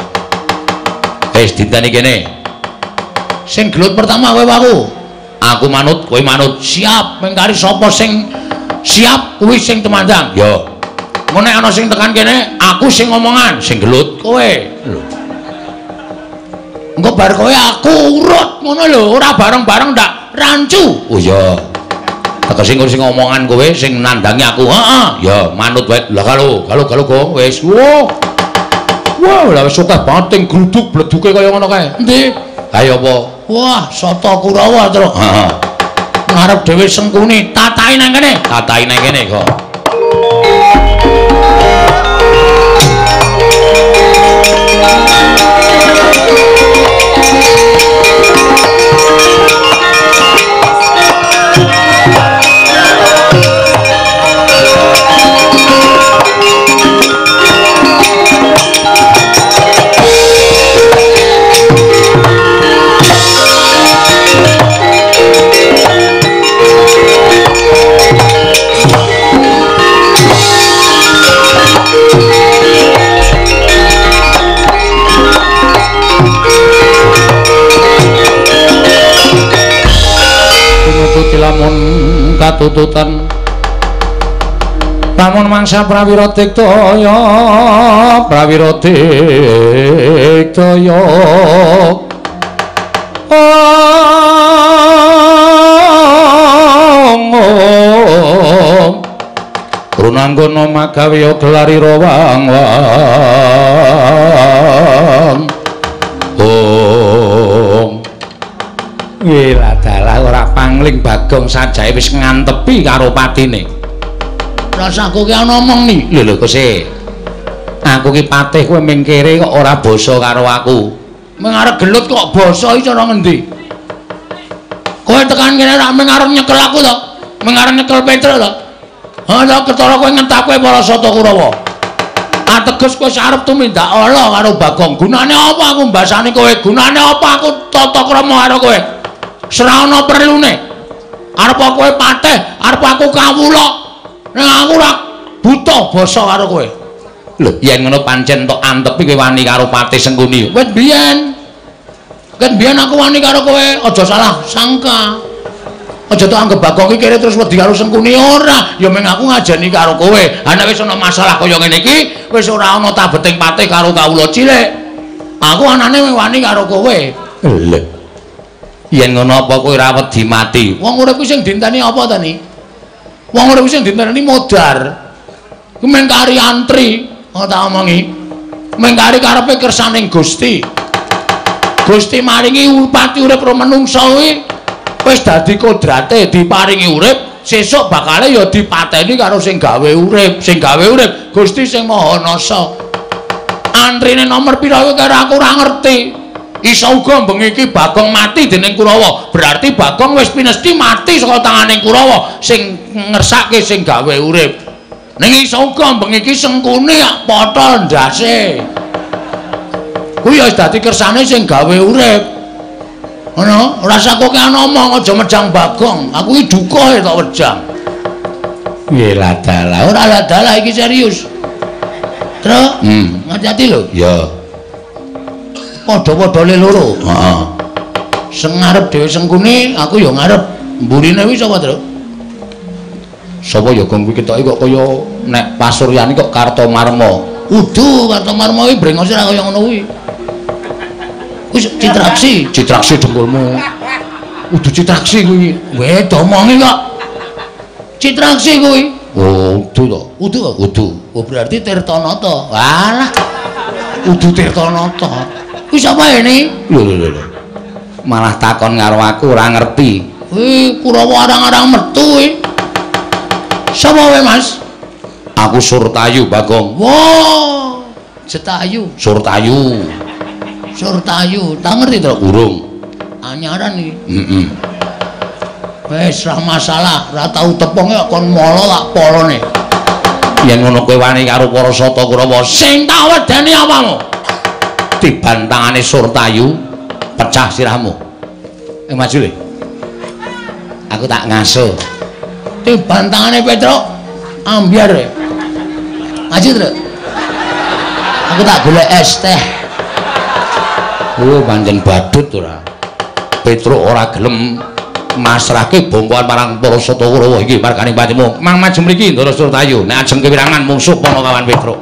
Wis dinteni kene. Sing gelut pertama kowe aku. Aku manut, kowe manut. Siap, mengkari sapa sing siap kuwi sing temandang. Ya. Engko nek ana sing tekan kene, aku sing ngomongan, sing gelut kowe. Lho. Engko bar kowe aku urut ngono lho, ora bareng-bareng ndak rancu. Oh iya. Tegese engko sing ngomongan kowe sing nandangi aku. Heeh. Ya, manut wae. Lah kalo, kalo kalo go wis. Wah. Wah, lah wis akeh banget ting gruduk bleduke kaya ngono kae. Endi? Ha ya apa? Wah, Sata Kurawa, Tru. Heeh. Ngarep dhewe Sengkuni, tatahi nang kene. Tatahi nang kene kok. katututan. Lamun mangsa prawira diktaya, prawira diktaya. Om Runanggono magawe gelarira wang wang. Om. Wela dalah ora pangling Bagong sajae wis ngantepi karo patine. Rasaku ki ana omong ni. Lho lho Kose. Aku ki patih kowe mingkire kok ora basa karo aku. Ming arep gelut kok basa iki cara ngendi? Kowe tekan kene rak ming arep nyekel aku to? Ming arep nyekel Petruk to? Ha ta ketara kowe ngentapke para Sata Kurawa. Ateges kowe arep tumindak ala karo Bagong. Gunane apa aku mbasani kowe? Gunane apa aku tata krama karo kowe? Ora ana perlune. Arep kowe patih, arep aku kawula. Ning aku ora buta basa karo kowe. Lho, yen ngono pancen tok antepi kowe wani karo Patih Sengkuni. Wit biyen. Ket biyen aku wani karo kowe, aja salah sangka. Aja tok anggep Bagong iki kere terus wedi karo Sengkuni ora. Ya meng aku ngajeni karo kowe. Ha nek wis ana masalah kaya ngene iki, wis ora ana tabeting patih karo kawula cilik. Aku anane wani karo kowe. Lho. Yen ngono apa kowe ora wedi mati? Wong urip kuwi sing dinteni apa ta ni? Wong urip sing dinteni modar. Ku meng kari antri, ngono tak omongi. Meng kari karepe kersaning Gusti. Gusti maringi upati urip ro menungsa kuwi wis dadi kodrate diparingi urip, sesuk bakale ya dipateni karo sing gawe urip, sing gawe urip Gusti sing Maha Nasa. Antrine nomor pira kuwi karo aku ora ngerti. Iso uga bengi iki Bagong mati dening Kurawa. Berarti Bagong wis pinesti mati saka tangane Kurawa sing ngersake sing gawe urip. Ning iso uga bengi iki Sengkuni potol ndase. Kuwi ya wis dadi kersane sing gawe urip. Ngono, ora usah kowe ana omong aja mejang Bagong. Aku iki duka tok wejang. Piye ladalah, ora ladalah iki serius. Truk, ngati-ati lho. Ya. Padha-padha le loro. Heeh. Sing ngarep dhewe Sengkuni, aku ya ngarep. Mburine kuwi sapa, Truk? Sapa ya Gong kuwi ketoke kok kaya nek pasuryane kok Kartomarma. Udu Kartomarma kuwi brengose ora kaya ngono kuwi. Kuwi Citraksi, Citraksi dengkulmu. Udu Citraksi kuwi. Weh, domongi kok. Citraksi kuwi. Oh, udu to. Udu kok? Udu. Oh, berarti Tirtanata. Walah. Udu Tirtanata. Kuwi sapa ini? Lho lho lho. Malah takon karo aku ora ngerti. Kuwi Kurawa arang-arang metu kuwi. Sapa kowe, Mas? Aku Surtayu, Bagong. Wah, Jetayu. Surtayu. Surtayu, tak ngerti to? Urung. Anyaran iki. Heeh. Wis ra masalah, ra tau tepung kok kon molo tak polone. Yen ngono kowe wani karo para Sata Kurawa, sing tak wedeni apamu? Tiban tangane Surtayu pecah sirahmu. Maju le. Aku tak ngaso. Tiban tangane Petruk ambyar. Maju, Truk. Aku tak golek es teh. Oh, pancen badut ora. Petruk ora gelem masrahke bongkoan marang para Sata Kurawa iki margane patimu. Mang maju mriki Ndara Surtayu. Nek ajeng kewirangan mungsuh Panakawan Petruk.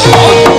Oh!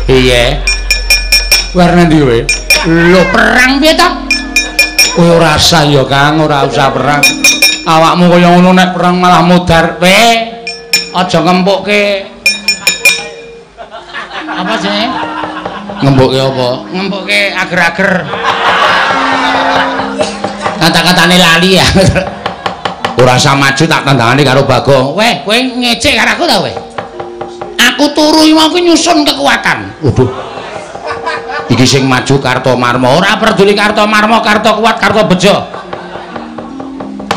Piye? Warna ndi kowe? Lho perang piye ta? Kowe ora usah ya Kang, ora usah perang. Awakmu kaya ngono nek perang malah mudar. Kowe aja ngempukke. Apa jenenge? Ngempukke apa? Ngempukke ager-ager. Kata-katane lali ya. Ora usah maju tak tandangane karo Bagong. Weh, kowe ngecek karo aku ta kowe? Aku turu iki mau nyusun kekuatan. Waduh. Iki sing maju Kartomarma. Ora peduli Kartomarma, Karto kuat, Karto bejo.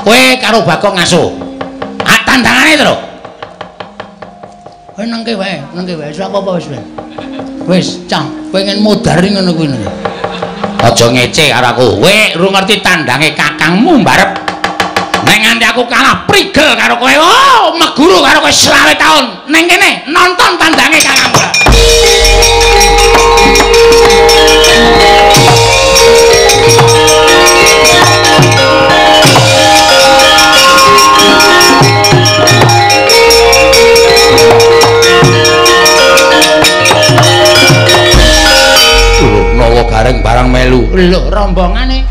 Kowe karo Bagong ngaso. Ah tandangane to lho. Kowe nengke wae, nengke wae. Wis apa-apa wis. Wis, cah, pengen modar ngono kuwi. Aja ngece karo aku. Kowe ora ngerti tandange kakangmu mbarep. Nek nganti aku kalah prigel karo kowe. Oh, meguru karo kowe 20 taun. Neng kene nonton tandange kakangmu. Nawa gareng barang melu. Lho, rombongane.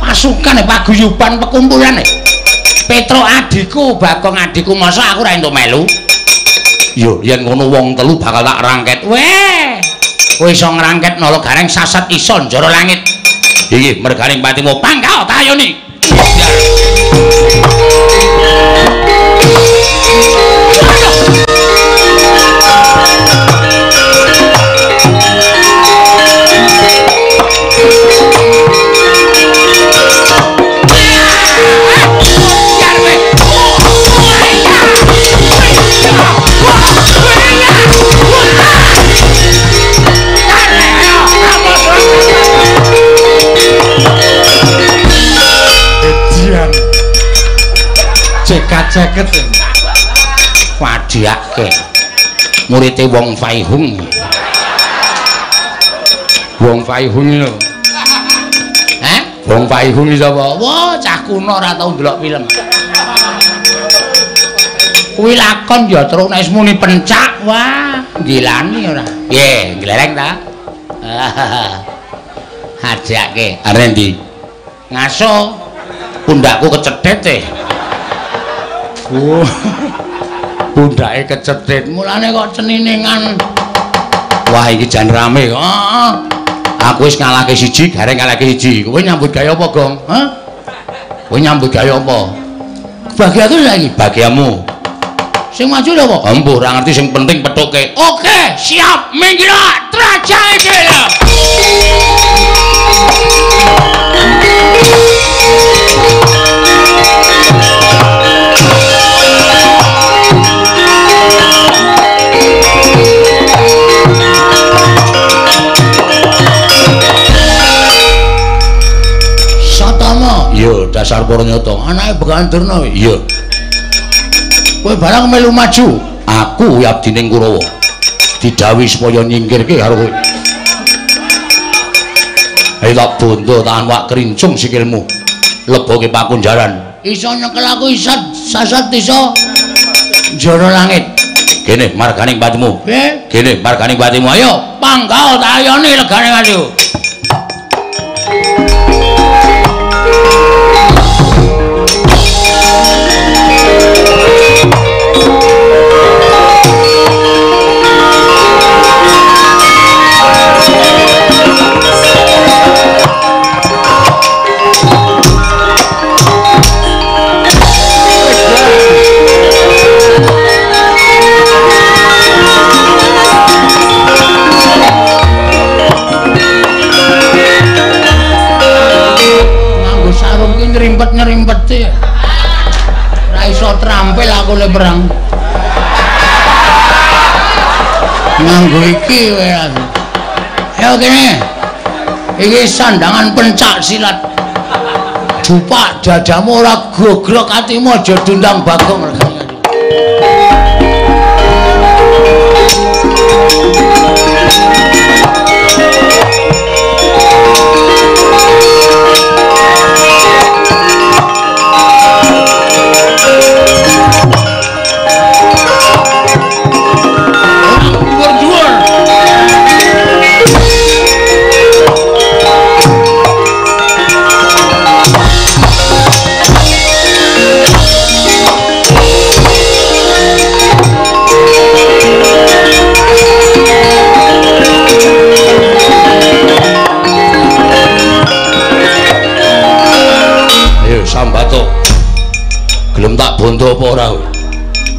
Pasukan paguyuban pekumpulan. Petro adikku, Bagong adikku, masa aku ora entuk melu? Yo, yen ngono wong telu bakal tak rangket. Weh. Kowe iso ngrangket nala gareng sasat iso njara langit. Iki merganing patimu pangkal tayoni. Ceket-ceket wadiake murite Wong Faihung. Wong Faihung lho. Heh? Wong Faihung iki sapa? Wah, cah kuno ora tau ndelok film. Kuwi lakon ya terus nek muni pencak, wah, gilani ora. Piye, glereng ta? Hadiake. Arep ndi? Ngaso. Pundakku kecethet e. Oh. Pundake kecethet. Mulane kok ceniningan. Wah, iki jan rame. Heeh. Aku wis ngalahke siji, gareng ngalahke siji. Kowe nyambut gawe apa, Gong? Hah? Kowe nyambut gawe apa? Bagianku saiki, bagianmu. Sing maju lho apa? Embuh, ora ngerti sing penting pethuke. Oke, siap. Minggir trajake dhewe. Satama, iya dasar Purnyata, anake Begawan Durna. Iya. Kowe barang melu maju, aku abdining Kurawa. Didhawuhi supaya nyingkirke karo kowe. Ayo tak bondo tahan wak krincung sikilmu. Leboke pakunjaran. Iso nyekel aku iso sasat iso njara langit. Kene marganing patimu. Piye? Kene marganing patimu. Ayo panggao tayone legane maju. Nyerimpet-nyerimpet ora iso trampil aku le perang. Nganggo iki wae aku. Ayo kene. Iki sandangan pencak silat. Jupak dadamu ora gogrok atimu aja diundang Bagong regane.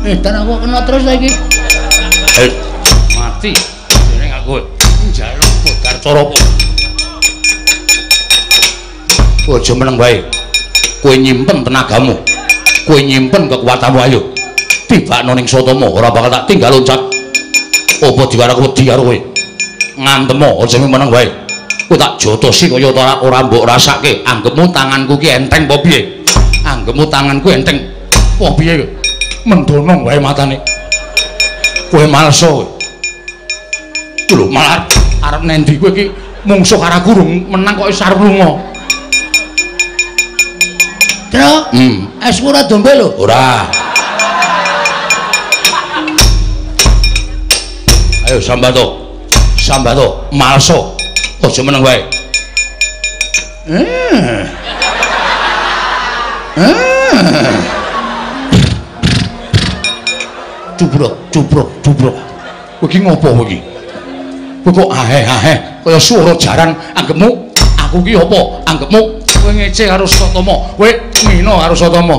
Dan aku kena terus lagi. Mati. Jeneng aku njaluk bodar cara. Aja meneng wae. Kowe nyimpen tenagamu. Kowe nyimpen kekuatanmu ayo. Tibakno ning Satama ora bakal tak tinggal loncat. Apa diwara wedi karo kowe? Ngantemo aja meneng wae. Kowe tak jotosi kaya ora mbok rasake. Anggepmu tanganku ki enteng apa piye? Anggepmu tanganku enteng apa piye? Mendono wae matane. Kowe malso kowe. Lho malah arep nendi kowe iki mungsuh karo aku rung menang kok wis arep lunga. Tru, esmu ora dombe lho. Ora. Ayo sambato. Sambato, malso. Aja meneng wae. Cubrok, cubrok, cubrok. Kowe iki ngopo kowe iki? Kowe kok aheh-aheh kaya swara jaran. Anggepmu aku ki apa? Anggepmu kowe ngece karo Satama, kowe ngina karo Satama.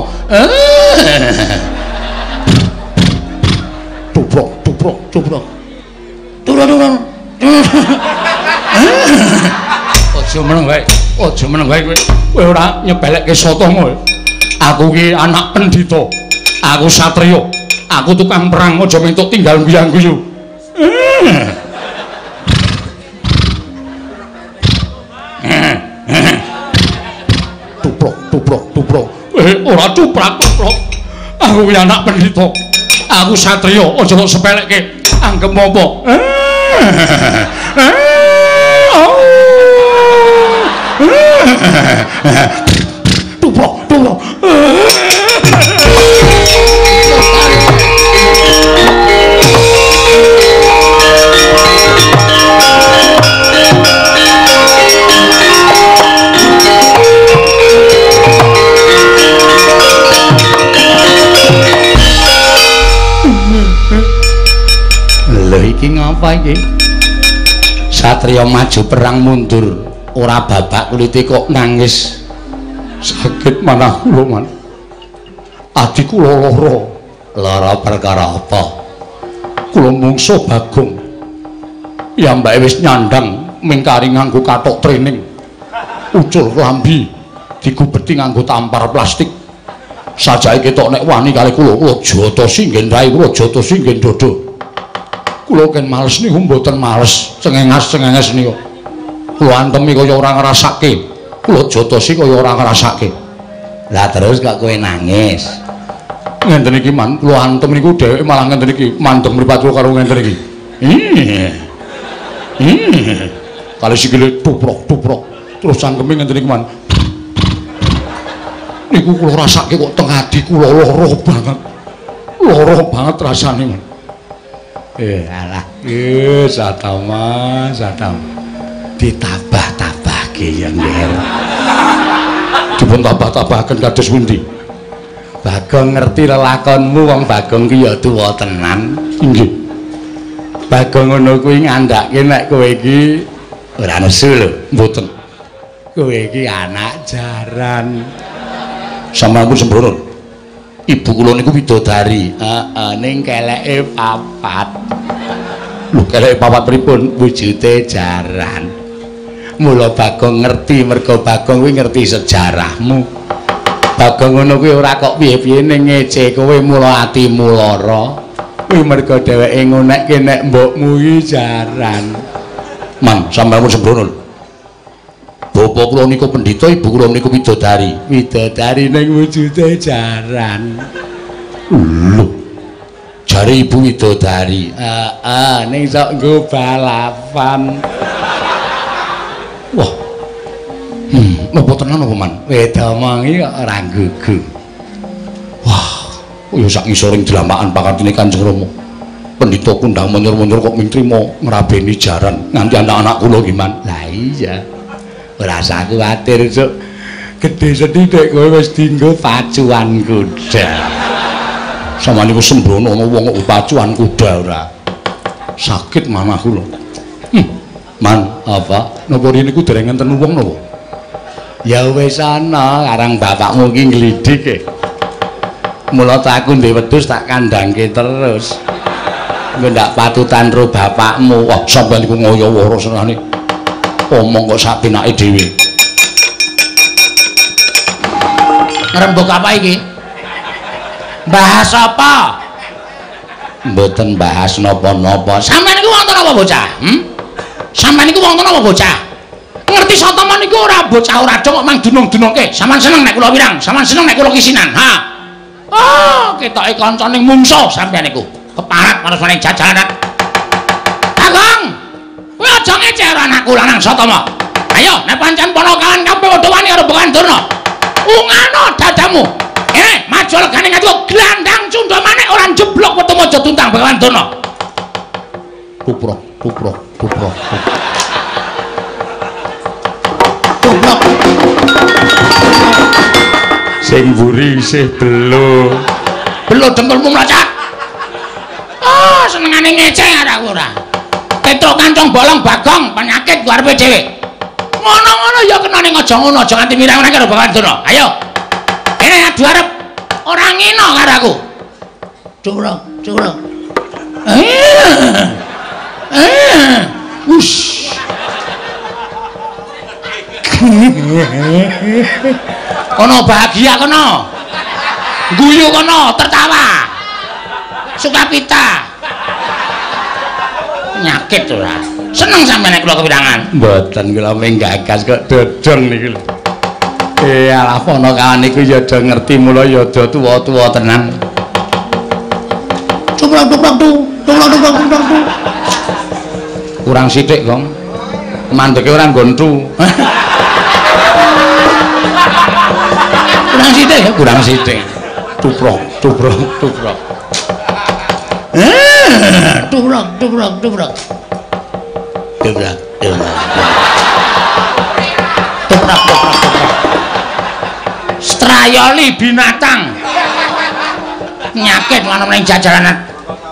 Cubrok, cubrok, cubrok. Turun, turun. Aja meneng wae. Aja meneng wae kowe. Kowe ora nyepelekke Satama. Aku ki anak pendhita. Aku satriya. Aku tukang perang aja mentuk tinggal guyang-guyu. Tuprok, tuprok, tuprok. Ora tuprak, tuprok. Aku ki anak pendhita. Aku satriya, aja kok sepelekke. Anggep apa? Tuprok, tuprok. Lho iki ngapa iki? Satriya maju perang mundur, ora babak kulite kok nangis. Sakit manah kula, Man. Adi kula lara. Lara perkara apa? Kula mungsuh Bagong. Piyambake wis nyandang mingkari nganggo kathok training. Ucul klambi digubeti nganggo tampar plastik. Sajake ketok nek wani kali kula, kula jotosi nggen rai, kula jotosi nggen dodo. Kula ken males niku mboten males, cengengas-cengenges niku. Kula antemi kaya ora ngrasake. Kula jotosi kaya ora ngrasake. Lah terus kok kowe nangis? Ngenten iki, Man, kula antem niku dheweke malah ngenten iki, mandeng mripat kula karo ngenten iki. Kali sikile tuprok-tuprok, terus cangkeme ngenten iki, Man. Niku kula rasake kok teng ati kula lara banget. Lara banget rasane, Man. Alah, Satama, Satama. Ditabah-tabahke ya, Nger. Dipun tabah-tabahaken kados pundi? Bagong ngerti lelakonmu, wong Bagong ki ya tuwa tenan. Inggih. Bagong ngono kuwi ngandhake nek kowe iki ora nesu lho, mboten. Kowe iki anak jaran. Sampeyan pun sembrono. Ibu kula niku widodari. Heeh, ning keleke papat. Lho, keleke papat pripun? Wujude jaran. Mula Bagong ngerti, mergo Bagong kuwi ngerti sejarahmu. Bagong ngono kuwi ora kok piye-piye ning ngece kowe mula atimu lara. Kuwi mergo dheweke ngonekke nek mbokmu iki jaran. Man, sampeyan pun sembrono. Bapak kula niku pendhita, ibu kula niku widodari. Widodari ning wujude jaran. Lho. Jare ibu widodari. Heeh, ning sok nggo balapan. Wah. Napa tenan apa, Man? Wedomongi kok ora gugu. Wah, ya sak ngisoring dlamakan pakartine Kanjeng Rama. Pendhita kundang menyor-menyor kok ming trima ngrabeni jaran nganti anak-anak kula ki, Man. Lah iya. Ora usah kuwatir, Cuk. Gedhe sethithik kowe wis dienggo pacuan kuda. Sampeyan niku sembrono ana wong kok pacuan kuda ora. Sakit manah kula. Man, apa? Napa rene niku dereng enten wong napa? Ya wis ana, karang bapakmu ki nglidik e. Mula ta aku ndek wedhus tak kandhangke terus. Engko ndak patutan ro bapakmu. Wah, sampeyan iku ngoyo woro senane. Omong kok sak penake dhewe. Ngrembug apa iki? Bahas apa? Mboten bahas napa-napa. Sampeyan iku wonten apa bocah? Sampeyan iku wonten apa bocah? Ngerti Satama niku ora bocah ora dong kok mang dunung-dunungke. Sampeyan seneng nek kula wirang, sampeyan seneng nek kula kisinan. Ha. Oh, ketoke kancane mungsuh sampeyan niku. Keparat marang jajaran. Bagong, kowe aja ngece karo anakku lanang Satama. Ayo, nek pancen ponokan kabeh padha wani karo Begawan Durna. Ungano dadamu. Maju legane ngati glandang cundha manik ora njeblok wetu aja tuntang Begawan Durna. Tuprok, tuprok, tuprok. Tuprok. Sing mburi isih belo. Belo dengkulmu mlacak. Oh, senengane ngece karo aku ora. Petruk kancong bolong Bagong penyakit ku arepe dhewe. Ngono-ngono ya kena ning aja ngono, aja nganti mirang-mirang karo Begawan Durna. Ayo. Kene adu arep ora ngino karo aku. Curang, curang. Wush. Kono bahagia kono. Guyu kono, tertawa. Sukapita. Penyakit ora. Seneng sampeyan nek kula kepirangan. Mboten kula menggagas kok dodong niku lho. Alah ponokawan niku ya do ngerti mula ya do tuwa-tuwa tenan. Cuplok cuplok tu, cuplok cuplok cuplok tu. Kurang sithik, Gong. Mandeke ora nggontu. Kurang sithik ya, kurang sithik. Tuprok, tuprok, tuprok. Tuprok, tuprok, tuprok. Tuprok, tuprok. Tuprok, tuprok, tuprok. Strayoli binatang. Nyakit ngono ning jajaranan.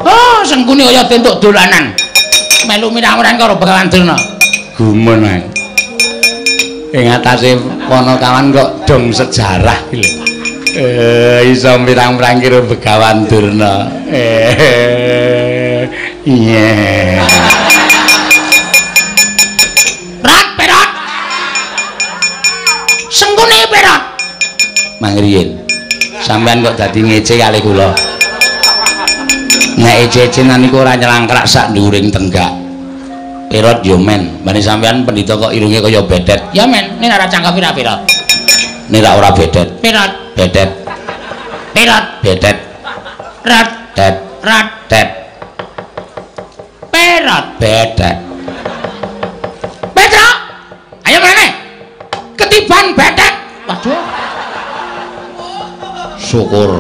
Oh, sengkuni kaya entuk dolanan. Melu mirang-mirang karo Begawan Durna. Gumun ae. Ing atase ponokawan kok dong sejarah iki lho. Iso mirang-mirang karo Begawan Durna. Iya. Rat perot. Sengkuni perot. Mangriyin. Sampeyan kok dadi ngece kali kula. Nek ece-ecenan niku ora nyelangkrak sak nduring tenggak. Perot yo men, bani sampeyan pendhita kok irunge kaya bedet. Ya men, nek ora cangkem pira-pira. Nek ora bedet. Perot, bedet. Perot, bedet. Rat, det, rat, det. Perot, bedet. Petruk, ayo mrene. Ketiban bedet. Waduh. Syukur.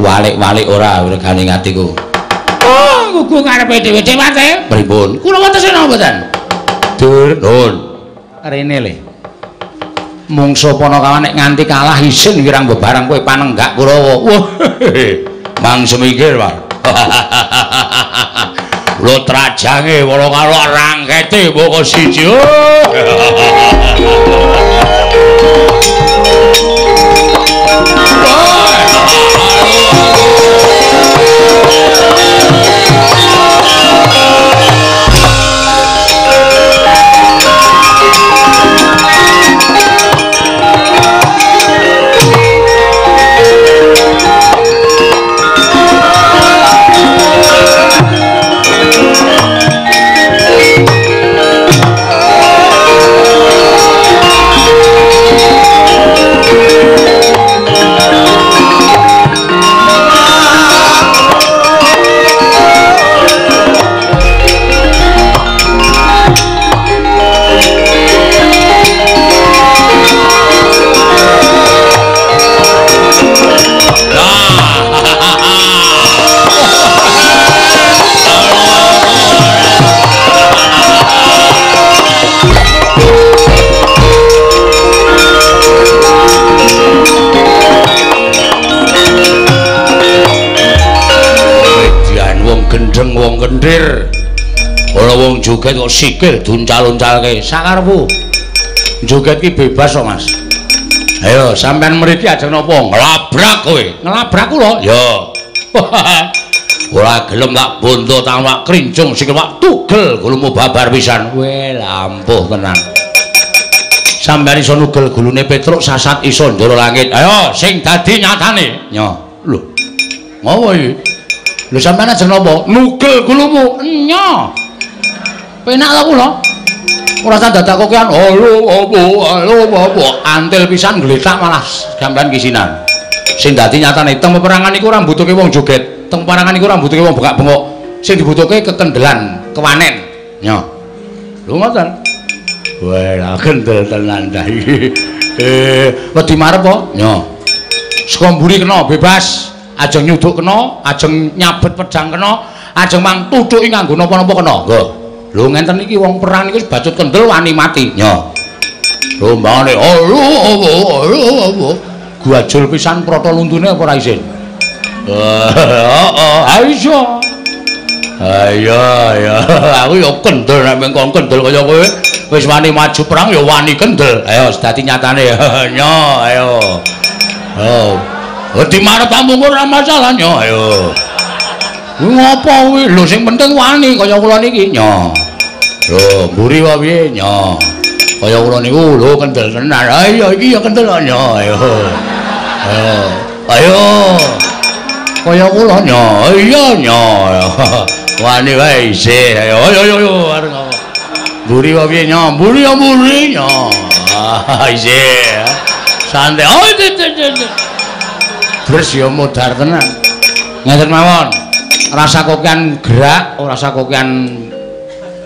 Walik-walik ora regane atiku. Oh, gugu ngarepe dhewe-dhewe mate. Pripun? Kula wonten sena mboten? Dur, nun. Rene le. Mungsuh ponokawan nek nganti kalah isin wirang bebareng kowe panenggak Kurawa. Wah. Mang semikir, Pak. Lho trajange wala karo rangkete moko siji. Gendeng wong kendir. Ora wong joget kok sikil duncal-uncalke sakarepmu. Joget ki bebas kok, Mas. Ayo sampean mriki ajeng napa? Nglabrak kowe. Nglabrak kula? Ya. Ora gelem tak bondo tak krincung sikil wak tugel gulumu babar pisan. Weh, lampuh tenan. Sampeyan iso nugel gulune Petruk sasat iso ndoro langit. Ayo sing dadi nyatane. Nyo. Lho. Ngopo iki? Lho sampeyan ajeng napa? Nugel gulumu. Nyo. Penak ta kula? Ora usah dadak kokean. Halo apa halo apa antil pisan gletak malah sampeyan kisinan. Sing dadi nyatane teng peperangan iku ora mbutuhke wong joget. Teng peperangan iku ora mbutuhke wong bengak-bengok. Sing dibutuhke kekendelan, kewanen. Nyo. Lho ngoten. Wah, kendel tenan ta iki. Wedi marep po? Nyo. Saka mburi kena bebas, ajeng nyuduk kena, ajeng nyabet pedang kena, ajeng mang tuthuki nganggo napa-napa kena. Nggo. Lho ngenten iki wong perang niku bacut kendel wani mati. Nyo. Lho mbangane halo halo guajul pisan prata luntune apa ora isin? Heeh, ha iso. Ayo ya, aku ya kendel nek mengkon kendel kaya kowe. Wis wani maju perang ya wani kendel. Ayo dadi nyatane. Nyo, ayo. Oh. Wedi marep amung ora masalah nyo, ayo. Kuwi ngopo kuwi? Lho sing penting wani kaya kula niki nyo. Lho, mburi wae piye nyo. Kaya kula niku lho kendel tenan. Ayo iki ya kendel nyo, ayo. Ayo. Ayo. Kaya kula nyo. Iya nyo. Wani wae isih. Ayo ayo ayo arep ngopo. Mburi wae piye nyo? Mburi ya mburi nyo. Ah isih. Santai. Oh itu. Terus ya modar tenan. Ngeten mawon. Rasa kokean gerak, ora rasa kokean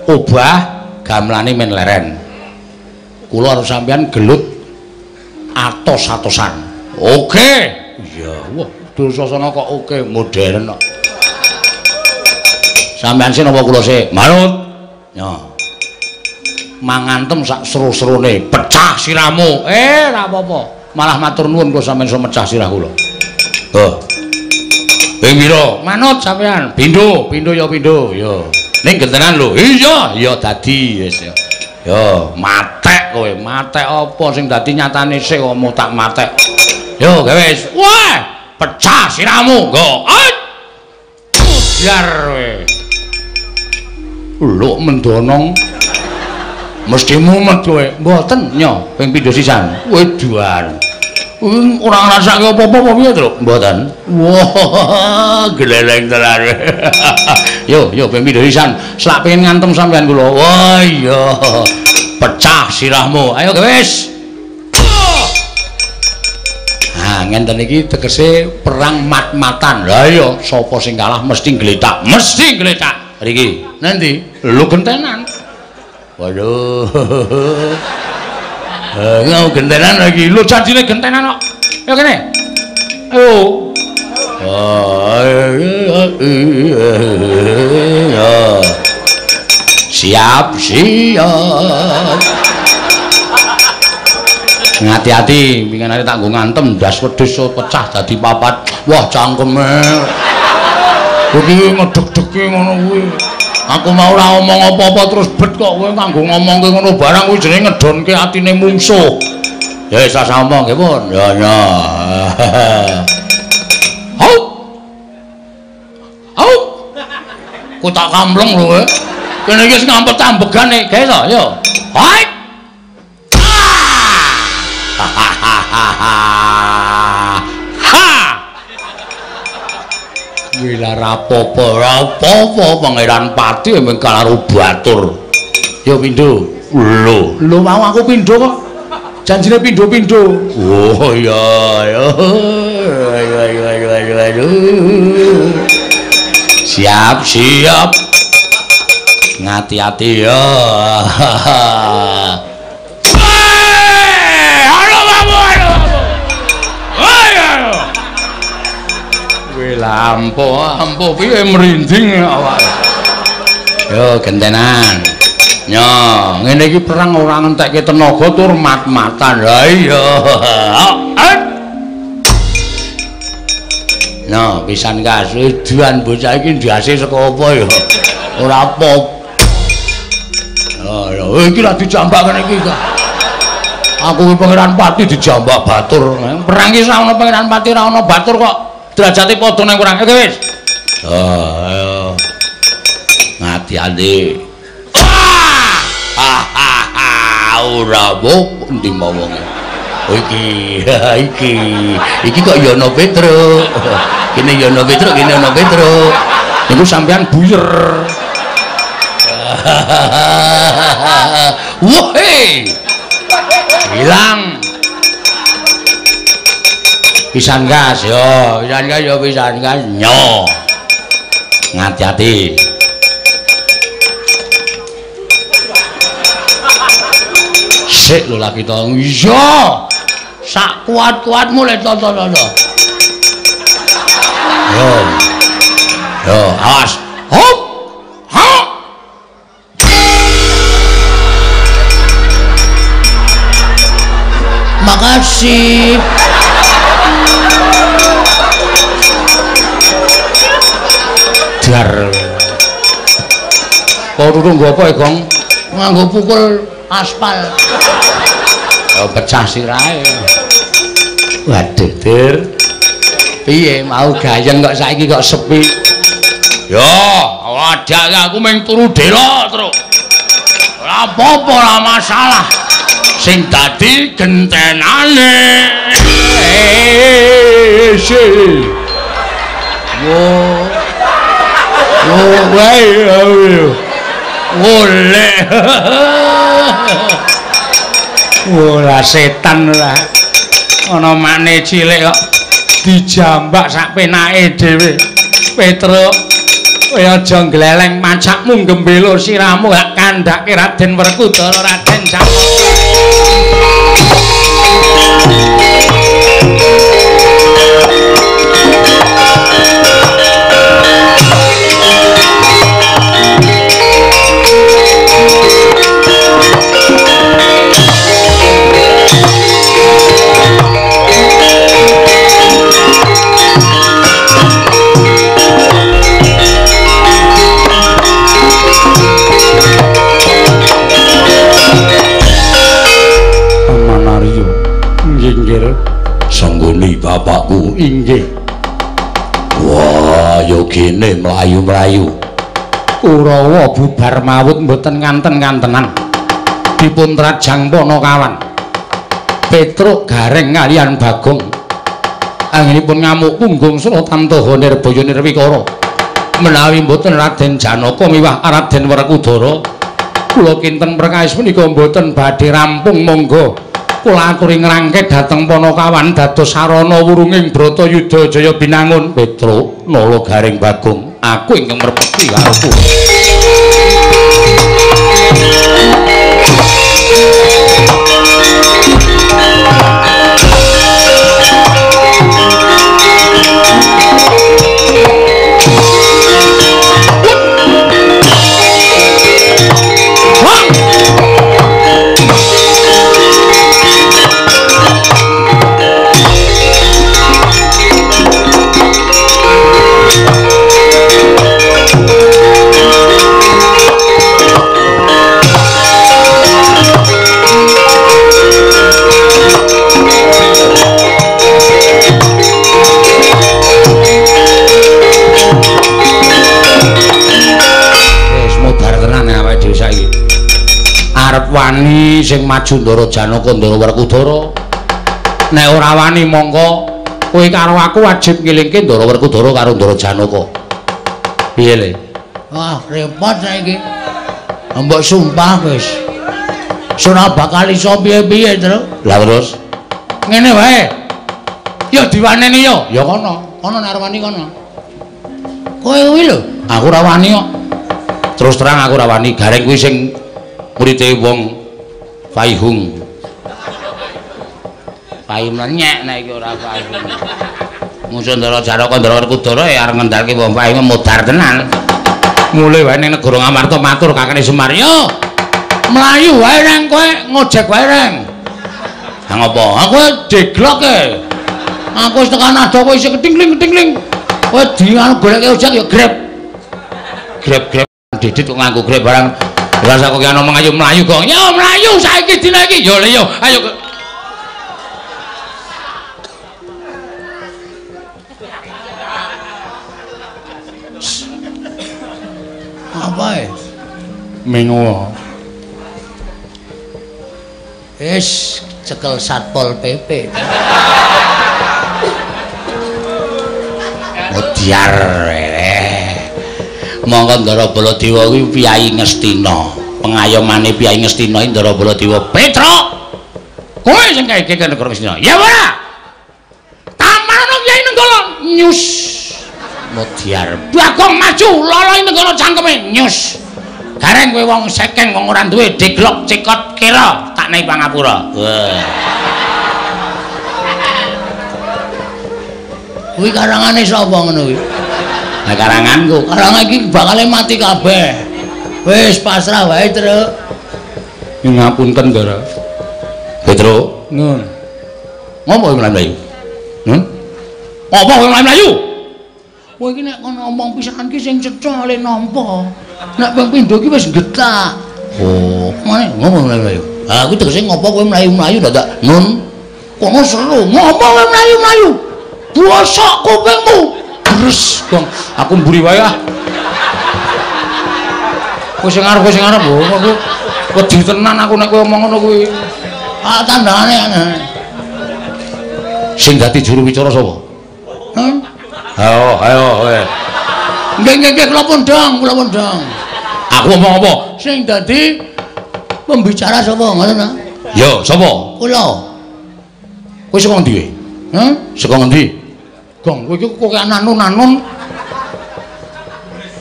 obah, gamelane men leren. Kula karo sampean gelut atos-atosan. Oke. Iya, wah, Dursasana kok oke, modern kok. Sampean sih napa kula sih? Manut. Yo. Mangantem sak seru-serune, pecah sirahmu. Ora apa-apa. Malah matur nuwun kula sampean iso mecah sirah kula. Oh. Ping pira? Manut sampean. Pindho, pindho ya pindho. Ya. Ning gentenan lho. Iya, ya dadi wis ya. Yo, matek kowe. Matek apa sing dadi nyatane sik kok tak matek. Yo, gawe wis. Wah, pecah sirahmu. Nggo. Biar kowe. Lho mendonong. Mesti mumet kowe. Mboten nyo, ping pindho sisan. Weduan. Ora ngrasake apa-apa apa piye, Truk? Mboten. Wah, gleleng tenan. Yo, yo ping pindho sisan. Selak pengen ngantem sampean kula. Wah, iya. Pecah sirahmu. Ayo wis. Nah, ngenten iki tegese perang mat-matan. Lah iya, sapa sing kalah mesti gletak. Mesti gletak. Riki, nanti lho gentenan. Waduh. Ngau gentenan lagi. Lho janjine gentenan kok. Ayo kene. Ayo. Siap, siap. Ngati-ati, winginane tak nggo ngantem ndas wedhus pecah dadi papat. Wah, cangkeme. Kuwi ngedeg-degi ngono kuwi. Aku mau ora omong apa-apa terus bet kok kowe nganggo ngomongke ngono barang kuwi jenenge ngedonke atine mungsuh. Ya wis ora omong nggih pun. Ya ya. Hau. Hau. Ku tak kampleng lho kowe. Kene iki wis ngampet ambegane, gawe to, yo. Hai. Ha. Wila rapopo, rapopo Pangeran Pati emang karo batur. Yo pindho. Lho, lho mau aku pindho kok. Janjine pindho-pindho. Oh iya, ayo. Ayo ayo ayo ayo ayo. Siap, siap. Ngati-ati ya. Halo babu, halo babu. Ayo. Wih lampu, ampuh piye merinding awak. Yo gentenan. Yo, ngene iki perang ora ngentekke tenaga tur mat-matan. Lah iya. Nah, pisan kasuduan bocah iki ndase saka apa ya? Ora apa. Oh, iki lak dijambak kene iki kok. Aku ki Pangeran Pati dijambak batur. Perang ki ora ana Pangeran Pati, ora ana batur kok. Derajate padha nang perang. Oke wis. Ayo. Ngati-ati. Ora mbok endi wonge. Iki, iki. Iki kok ya ana Petruk. Kene ya ana Petruk, kene ana Petruk. Niku sampean buyer. Wah, hilang. Pisan gas yo, pisan gas yo, pisan gas nyo. Ngati-ati. Sik lho lagi to. Iya. Sak kuat-kuatmu le to. Yo. Yo, awas. Hop. Ha. Makasih. Dar. Kok turu nggo apa, Gong? Nganggo pukul aspal. Oh, pecah sirahe. Waduh, Dir. Piye mau gayeng kok saiki kok sepi? Yo, wadah aku mung turu delok terus. Ora apa-apa, ora masalah. Sing dadi gentenane. Wo. Wo wae. Golek. Ora setan ora. Ana mane cilik kok dijambak sak penake dhewe. Petruk, kowe aja ngleleng macakmu gembelo sirahmu gak kandhake Raden Werkudara Raden Janaka. Sanggoni bapakku inggih. Wah, yo gene mlayu-mlayu. Kurawa bubar mawut mboten nganten-ngantenan. Dipun trajang Panakawan. Petruk Gareng kaliyan Bagong. Anggenipun ngamuk punggung Suratamtaha Nirbaya Nirwikara. Menawi mboten Raden Janaka miwah Raden Werkudara, kula kinten perkawis punika mboten badhe rampung. Monggo kula aturi ngrangke dhateng Panakawan dados sarana wurunging Bratayuda Jaya Binangun. Petruk, Nala Gareng Bagong, aku ingkang merpeti karo kowe. Arep wani sing maju Ndara Janaka Ndara Werkudara. Nek ora wani mongko kowe karo aku wajib ngilingke Ndara Werkudara karo Ndara Janaka. Piye le? Wah, repot saiki. Mbok sumpah wis. Ora bakal iso piye-piye, Tru. Lah terus ngene wae. Ya diwaneni yo. Ya kono, kono nek arep wani kono. Kowe kuwi lho, aku ora wani kok. Terus terang aku ora wani, Gareng kuwi sing murite wong Faihung. Faihung nyek nek iki ora Faihung. Musuh Ndara Janaka Ndara Werkudara ya arep ngendhalke wong Faihung modar tenan. Mulih wae ning negara Ngamarta matur kakane Semar, "Yo, mlayu wae nang kowe ngojek wae reng." Ha ngopo? Aku deglok e. Aku wis tekan adoh kowe isih ketingling-ketingling. Kowe dianu goleke ojek ya grab. Grab-grab didit kok nganggo grab barang. Rasa kok ana ngomong ayo mlayu kok. Ya mlayu saiki dina iki. Yo le yo ayo. Apa e? Mengo. Wis cekel Satpol PP. Modiar. Monggo Ndara Baladewa kuwi piyayi Ngastina. Pengayomane piyayi Ngastina Ndara Baladewa. Petruk. Kowe sing kae iki negara Ngastina. Ya ora. Taman Kyai Nenggala nyus. Modiar. Bagong maju loloi Nenggala cangkeme nyus. Gareng kowe wong sekeng wong ora duwe deglok cekot kira tak nei pangapura. Wah. Kuwi karangane sapa ngono kuwi? Lah karanganku, karangan iki bakale mati kabeh. Wis pasrah wae, Truk. Ngapunten, Ndara. Petruk, nun. Ngopo kowe mlayu? Nun? Apa kowe mlayu? Kowe iki nek kono omong pisan ki sing cetha le nampa. Nek ping pindho ki wis getak. Oh, mane ngopo mlayu? Ha kuwi tegese ngopo kowe mlayu-mlayu dadak nun. Kono seru, ngopo kowe mlayu-mlayu? Bosok kupingmu. Terus, Gong, aku mburi wae ah. Kowe sing arep, kowe sing arep. Oh, aku wedi tenan aku nek kowe omong ngono kuwi. Ah tandane. Sing dadi juru wicara sapa? Hah? Ayo, ayo kowe. Nggih, nggih, nggih, kula pundhang, kula pundhang. Aku omong apa? Sing dadi pembicara sapa ngono ta? Ya, sapa? Kula. Kowe saka ngendi kowe? Hah? Saka ngendi? Gong, kowe iki kok anun-anun.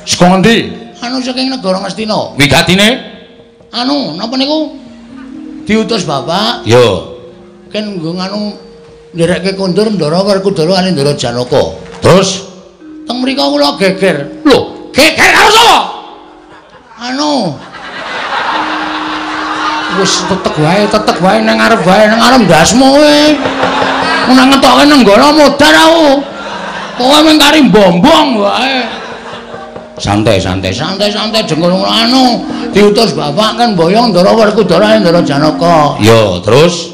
Saka ngendi? Anu saking negara Ngastina. Wigatine? Anu, napa niku? Diutus bapak. Ya. Ken nggo nganu nderekke kondur Ndara Werkudara kali Ndara Janaka. Terus teng mriku kula geger. Lho, geger karo sapa? Anu. Wis tetek wae nang ngarep wae, nang ngarep ndasmu kowe. Nang ngetoke Nenggala modar aku. Kowe mung kari mbombong wae. Santai, santai, santai, santai jengkol anu diutus bapak kan boyong Ndara Werkudara Ndara Janaka. Ya, terus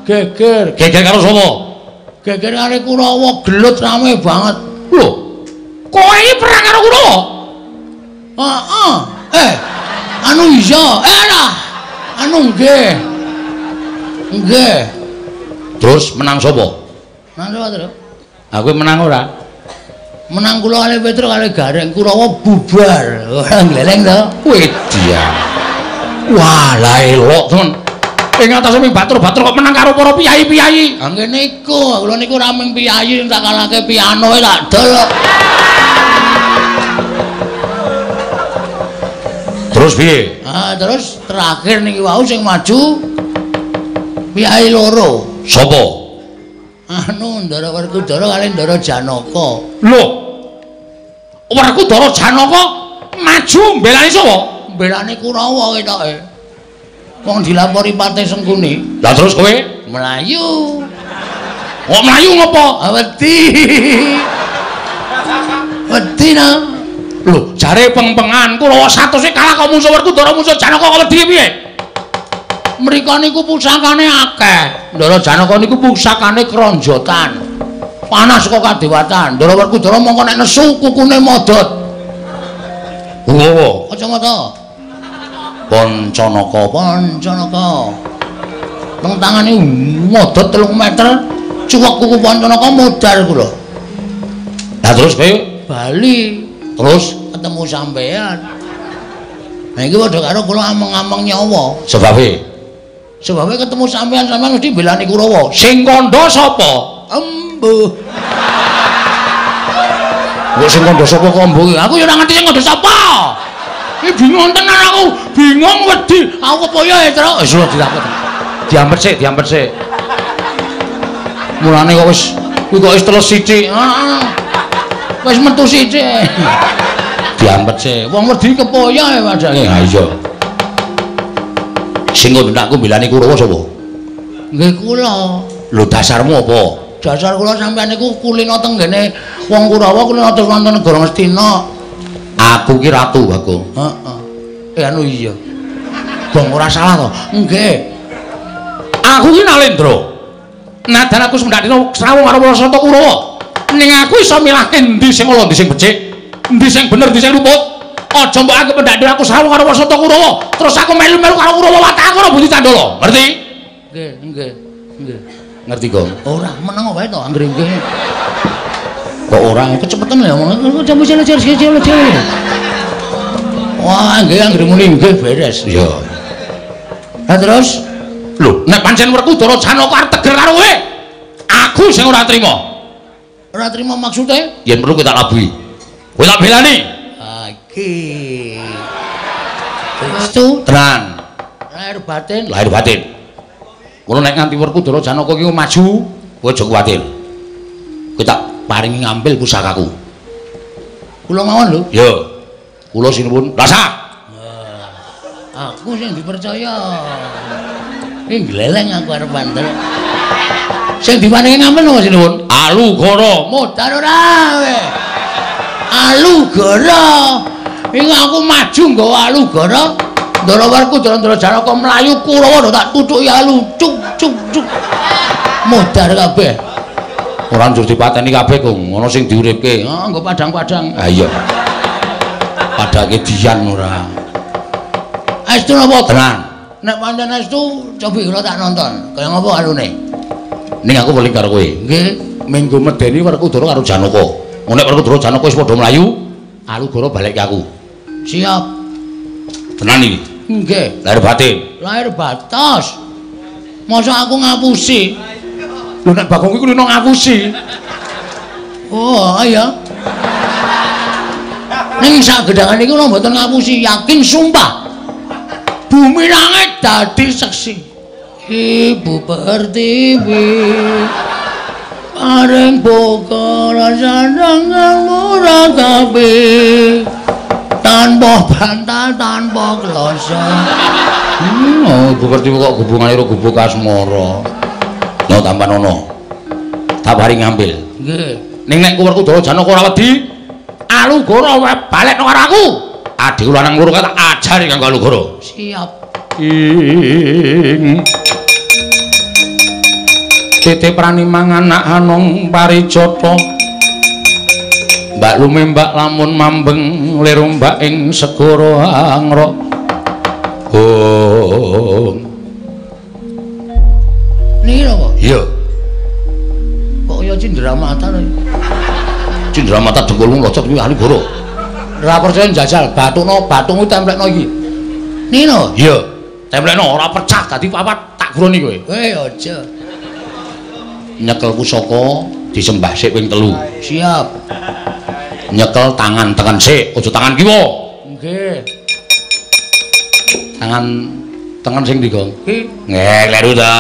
geger. Geger karo sapa? Geger karo Kurawa, gelut rame banget. Lho, kowe iki perang karo Kurawa? Heeh. Anu iya, lah. Anu nggih. Nggih. Terus menang sapa? Menang sapa, Truk? Aku menang ora? Menang kula kali Petruk kali Gareng, Kurawa bubar. Ora gleleng to. Wedia. Wah, lah elok temen. Ing atase ming batur-batur kok menang karo para piyayi-piyayi. Ha ngene iku, kula niku ora ming piyayi sing tak kalahke piano tak dol. Terus piye? Ah, terus terakhir niki wau sing maju piyayi loro. Sapa? Anu Ndara Werkudara kali Ndara Janaka. Lho. Werkudara Janaka maju mbelani sapa? Mbelani Kurawa ketoke. Wong dilapori Patih Sengkuni. Lah terus kowe mlayu. Kok mlayu ngopo? Wedi. Wedi na. Lho, jare peng-pengan Kurawa 100 kalah kok musuh Werkudara musuh Janaka kok wedi piye? Mriko niku pusakane akeh. Ndara Janaka niku pusakane kronjotan. Panas kok kadewatan. Ndara Werkudara mongko nek nesu kukune modot. Ngowo. Kacamata. Pancanaka, Pancanaka. Teng tangane modot 3 meter, cuwek kuku Pancanaka modar kula. Lah terus kowe bali. Terus ketemu sampean. Nah iki padha karo kula ameng-ameng nyawa. Sebabe? Sebabe ketemu sampean, sampean mesti belani Kurawa. Sing kandha sapa? Embuh. Kok sing kandha sapa kok embuh? Aku ya ora ngerti sing kandha sapa. Iki bingung tenan aku, bingung wedi. Aku kepoyo ya, Truk. Wis lho dilakoni. Diampet sik, diampet sik. Mulane kok wis kuwi kok wis teles sithik. Heeh. Wis metu sithik. Diampet sik. Wong wedi kepoyo ya padahal. Ha iya. Sing kandha aku mbelani Kurawa sapa? Nggih kula. Lho dasarmu apa? Dasar kula sampean niku kulino teng ngene wong Kurawa kulino terus wonten negara Ngastina. Aku ki ratu aku. Heeh. Anu iya. Gong ora salah to? Nggih. Aku ki Nalendra. Nadan aku semendak dina srawung karo para sata Kurawa. Ning aku iso milahke endi sing ala, endi sing becik, endi sing bener, endi sing luput. Aja mbok anggep pendak dhewe aku sawung karo Wasata Kurawa. Terus aku melu-melu karo Kurawa watak aku ora Budi Candala. Ngerti? Nggih, nggih. Nggih. Ngerti, Gong? Ora, meneng wae to anggere nggih. Kok ora kecepetan ya omong. Wah, nggih anggere muni nggih beres. Iya. Lah terus lho, nek pancen Werkudara Janaka arep teger karo kowe, aku sing ora trima. Ora trima maksude? Yen perlu kowe tak labuhi. Kowe tak belani. Ha iki. Itu tenan. Lahir batin, lahir batin. Ngono nek nganti Werkudara Janaka iki maju, kowe aja kuwatir. Kowe tak paringi ngambil pusakaku. Kula mawon lho. Ya. Kula sinuwun. Rasa. Aku sing dipercaya. Iki gleleng aku arep bandel. Sing diparingi ngambil napa sinuwun? Alugara. Modar ora kowe. Alugara. Iki aku maju nggawa Alugara. Ndara Werkudara Ndara Janaka mlayu Kurawa tak tutuki alu cuk cuk cuk. Modar kabeh. Ora njur dipateni kabeh, Kung. Ana sing diuripke. Oh, nggo padang-padang. Ha iya. Padake dian ora. Estu napa? Tenan. Nek pancen estu cobi kula tak nonton. Kaya ngapa alune? Ning aku weling karo kowe. Nggih, minggu medeni Werkudara karo Janaka. Nek Werkudara Janaka wis padha mlayu, Alugara balik ke aku. Siap. Tenan iki. Nggih. Lahir batin. Lahir batos. Masa aku ngapusi? Lho nek Bagong kuwi kulino ngapusi. Oh, iya. Ning sak gedhangan iki kula mboten ngapusi, yakin sumpah. Bumi langit dadi seksi. Ibu Pertiwi paring boga rasane ora kabeh. Tanpa bantal, tanpa kloso. Oh, Ibu Pertiwi kok hubungane karo gubuk asmara. No tampan ono. Tak paring ngambil. Nggih. Ning nek Werkudara Janaka ora wedi, Alugara balik nang karo aku. Adhiku lanang loro tak ajari kanggo Alugara. Siap. Ing titi prani mangan anak anong parijata. Mbak lumembak lamun mambeng lir ombak ing segara angrok. Oh. Niki lho kok. Iya. Kok kaya cindramata lho. Cindramata dengkulmu locot kuwi Alugara. Ora percaya njajal bathukno, bathukmu templekno iki. Niki lho. Iya. Templekno ora pecah dadi papat tak guroni kowe. Eh aja. Nyekel pusaka disembah sik ping 3. Siap. Nyekel tangan tengen sik, aja tangan kiwa. Nggih. Tangan tengen sing ndi, Gong? Iki. Nggih, kleru ta.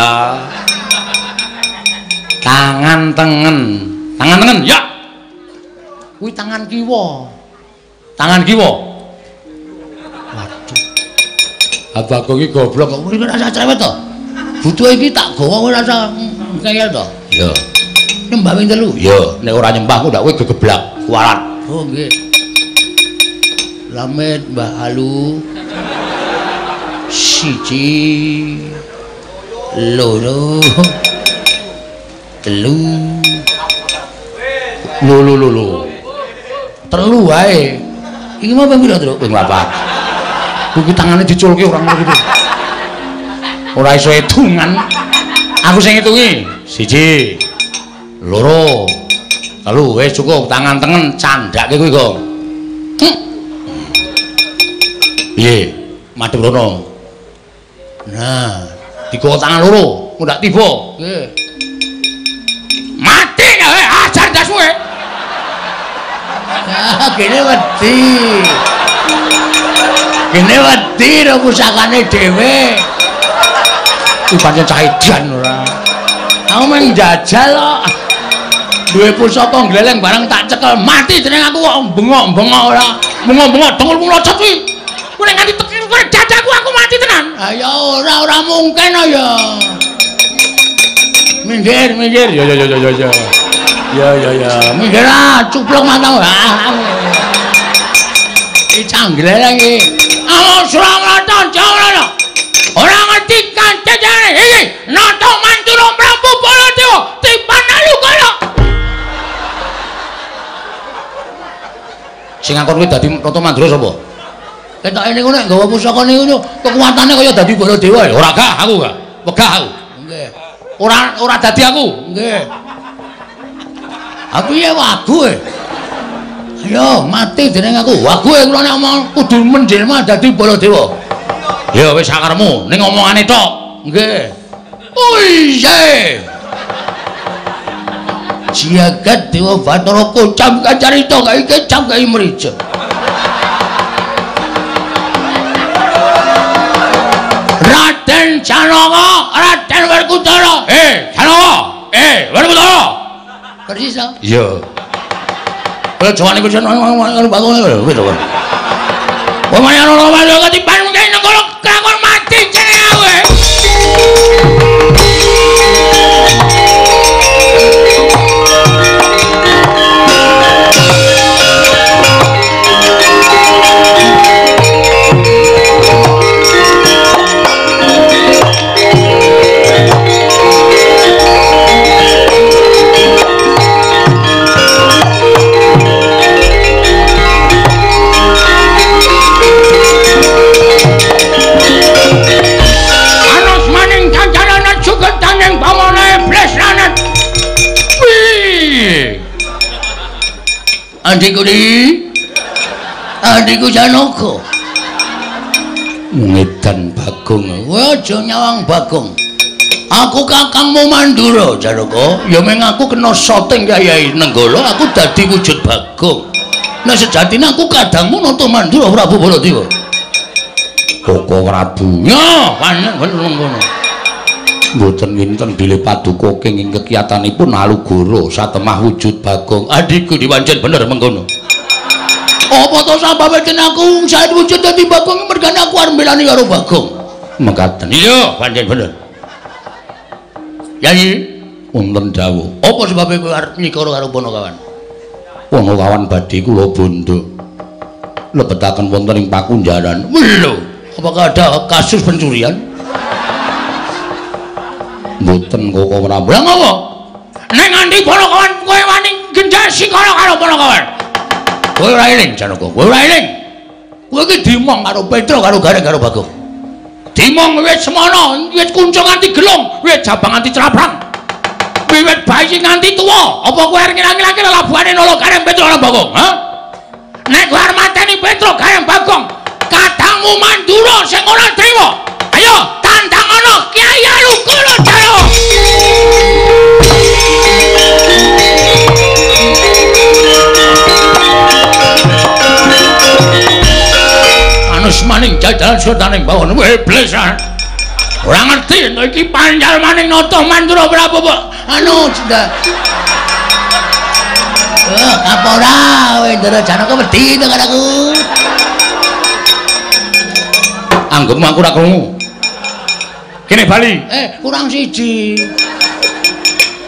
Tangan tengen. Tangan tengen, ya. Kuwi tangan kiwa. Tangan kiwa. Waduh. Abah iki goblok kok kuwi ora usah cerewet to. Butuhe iki tak gawa kowe ora usah ngeyel to. Iya. Nyembah ping 3. Iya, nek ora nyembah ku ndak kowe gegeblak kualat. Oh nggih. Slamet Mbah Alu. 1 2 3. Lho lho lho lho. 3 wae. Iki mau ping pira, Truk? Ping 4. Kuwi tangane diculke ora ngono kuwi. Ora iso hitungan. Aku sing ngitungi. 1 2 3. Wis cukup, tangan tengen candhake kuwi, Gong. Piye? Madhep rono. Nah, digawa tangan loro, engko ndak tiba. Nggih. Mati kowe, ajar ndasmu kowe. Ah, gene wedi. Gene wedi ro pusakane dhewe. Kuwi pancen cah edan ora. Aku mung njajal kok. Duwe pusaka gleleng barang tak cekel mati jeneng aku kok bengok-bengok ora. Bengok-bengok dengkulmu locot kuwi. Kuwi nek nganti tekir kowe dadaku aku mati tenan. Ha ya ora, ora mungkin ya. Minggir, minggir. Ya ya ya ya ya. Ya ya ya. Minggir ah, cuplok matamu. Iki canggleleng iki. Awas Surakarta Jawa. Ora ngerti kancane iki. Nata Mantura Prabu Baladewa tipan Alugara. Sing ngangkon kuwi dadi Nata Mandura sapa? Ketoke niku nek nggawa pusaka niku kekuatane kaya dadi Baladewa. Ora gah aku gah. Wegah aku. Nggih. Ora ora dadi aku. Nggih. Aku ya wagu e. Ayo mati dening aku. Wagu e kula nek omong kudu menjelma dadi Baladewa. Ya wis sakaremu ning omongane tok. Nggih. Oh iya. Jagat Dewa Bathara kocam kacarita kae kecam kae mrija. Raden Janaka, Raden Werkudara. Janaka. Werkudara. Persis to? Iya. Kaya jawane kuwi ngono bangun lho. Wong ana ana ketiban mungkin negara kelakon mati jenenge aku. Adikku di, adikku Janaka. Ngedan Bagong, kowe aja nyawang Bagong. Aku kakangmu Mandura, Janaka. Ya meng aku kena soting Kyai Nenggala, aku dadi wujud Bagong. Nah sejatine aku kadangmu Nata Mandura Prabu Baladewa. Koko Prabu. Ya, panen ngono. Mboten winten bilih paduka kenging kekiyatanipun Alugoro satemah wujud Bagong. Adikku dipancen bener mengkono. Apa to sababe yen aku saet wujud dadi Bagong mergane aku arep mbelani karo Bagong. Mekaten. Iya, pancen bener. Yayi, wonten dawuh. Apa sebabe kowe arep nyikara karo Panakawan? Panakawan badhe kula bondo. Lebetaken wonten ing pakunjaran. Lho, apakah ada kasus pencurian? Mboten Koko Prabu. Lah ngopo? Nek nganti Panakawan kowe wani genjah sikara karo Panakawan. Kowe ora eling Janaka, kowe ora eling. Kowe iki dimong karo Petruk karo Gareng karo Bagong. Dimong wiwit semono, wiwit kuncung nganti gelung, wiwit jabang nganti craprang. Wiwit bayi nganti tuwa. Apa kowe arep ngilang-ngilangke lelabuhane nolo Gareng Petruk karo Bagong, ha? Nek kowe arep mateni Petruk Gareng Bagong, kadangmu Mandura sing ora trima. Ayo tandang ana Kyai Alugoro Jaya. Anus maning jajalan sultaning bawon iblis. Ora ngerti nek iki panjal maning nata Mandura Prabu. Anu sudah. Apa ora kowe Ndara Janaka wedi to karo aku. Anggepmu aku ora krungu. Kene bali. Kurang siji.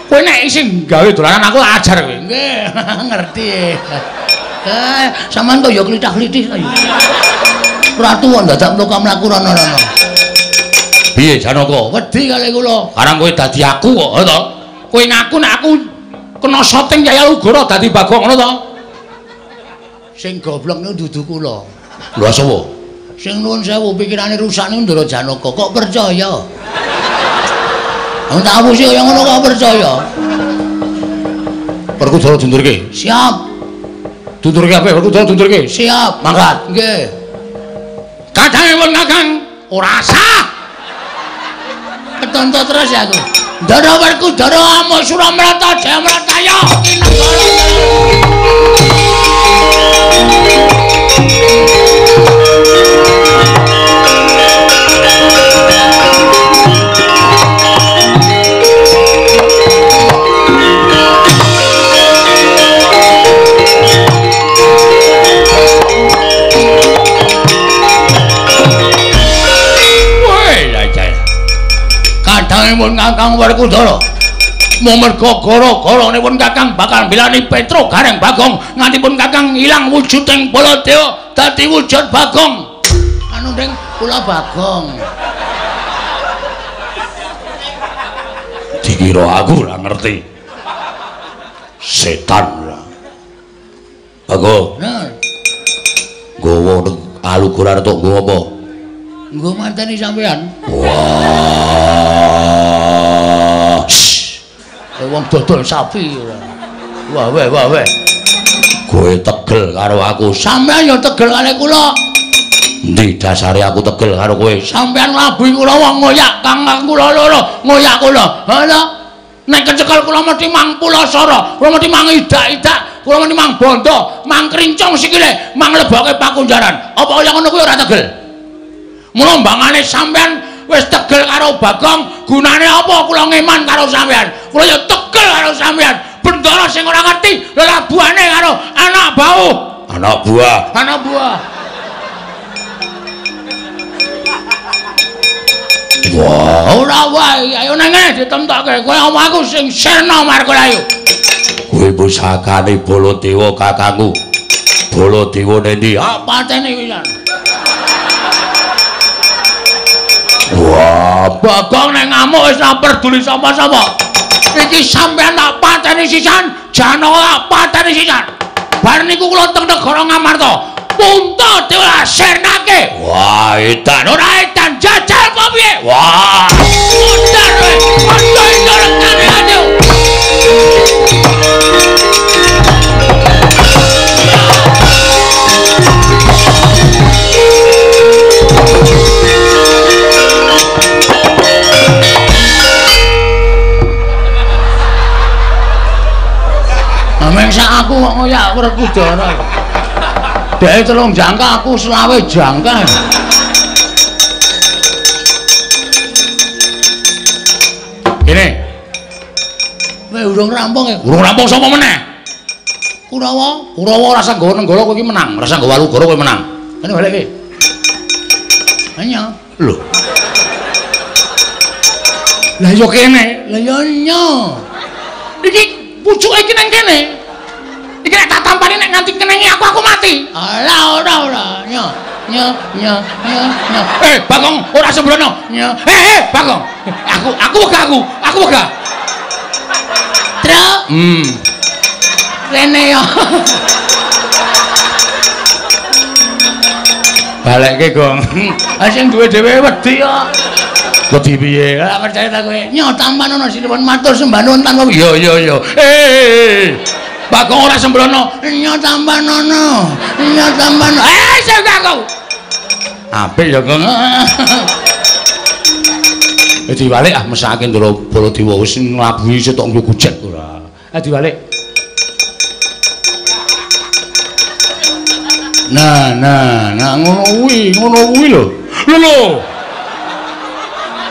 Kowe nek isih gawe dolanan aku ajar kowe. Nggih, ngerti. Sampeyan kok ya klithah-klithih to ya. Ratu kok dadak mlaku-mlaku rono-rono. Piye Janaka? Wedi kali kula. Karang kowe dadi aku kok, ha to? Kowe ngaku nek aku kena soting Kyai Alugoro dadi Bagong ngono to? Sing goblok niku dudu kula. Lha sapa? Sing nuwun sewu pikirane rusak niku Ndara Janaka kok percaya. Wong tak apusi kaya ngono kok percaya. Werkudara dundurke. Siap. Dundurke apik Werkudara dundurke. Siap. Mangkat. Nggih. Kadange pun Kakang ora sah. Ketonto terus ya aku. Ndara Werkudara amuk Suramrata Jayamrataya kinegara. Kadangipun Kakang Werkudara mumerga gara-garanipun Kakang bakal mbelani Petruk Gareng Bagong nganti pun Kakang ilang wujuding Baladewa dadi wujud Bagong. Anu ning kula Bagong. Dikira aku ora ngerti. Setan ora. Bagong. Nah. Gawa Alugoro arep tok nggo apa? Nggo mateni sampean. Wah. Wong dodol sapi ora. Wah weh wah weh. Kowe tegel karo aku. Sampean ya tegel karo kula. Endi dasare aku tegel karo kowe? Sampean nglabuhi kula wong ngoyak kang kula loro, ngoyak kula. Ha ta? Nek kecekel kula mesti mang pulasara, kula mesti mang idak-idak, kula mesti mang bondo, mang krincong sikile, mang leboke pakunjaran. Apa kaya ngono kuwi ora tegel? Mula mbangane sampean wis tegel karo Bagong, gunane apa kula ngeman karo sampean? Kula ya tegel karo sampean. Bendara sing ora ngerti lelabuhane karo anak bau. Anak buah. Anak buah. Wah, ora wae, ayo nang ngene ditemtokke. Kowe omong aku sing sirna Markalayu. Kowe pusakane Baladewa kakangku. Baladewa nendi? Ah, pateni pisan. Wah, Bagong nek ngamuk wis ora peduli sapa-sapa. Iki sampean tak pateni sisan, Janaka tak pateni sisan. Bar niku kula teng negara Ngamarta. Puntadewa sirnake. Wah, edan ora edan jajal apa piye? Wah, modar kowe. Aja rekane ayo. Ameng sak aku kok ngoyak Werkudara. Dhek 3 jangka aku 25 jangka. Kene. Kowe urung rampung ya? Urung rampung sapa meneh? Kurawa. Kurawa ora usah nggawa Nenggala kowe iki menang, ora usah nggawa Alugoro kowe menang. Kene balik iki. Nya. Lho. Lah ya kene. Lah ya nya. Iki pucuke iki nang kene. Iki nek tak tampani nek nganti kenengi aku mati. Alah ora ora. Nya nya nya nya nya. Eh, Bagong ora sembrono. Nya. Eh, Bagong. Aku wegah aku. Aku wegah. Truk. Rene yo. Balekke, Gong. Ah sing duwe dhewe wedi kok. Wedi piye? Ora percaya ta kowe. Nyo tampan ana sinuwun matur sembah nuwun tanpa. Iya iya iya. Eh. Bagong ora sembrono. Nyo tampan ana. Nyo tampan. Eh, sing aku. Apik ya, Gong. Diwalik ah mesake Ndara Baladewa wis nglabuhi setok nggo gujek ora. Ah diwalik. Nah, nah, nah ngono kuwi lho. Lho lho.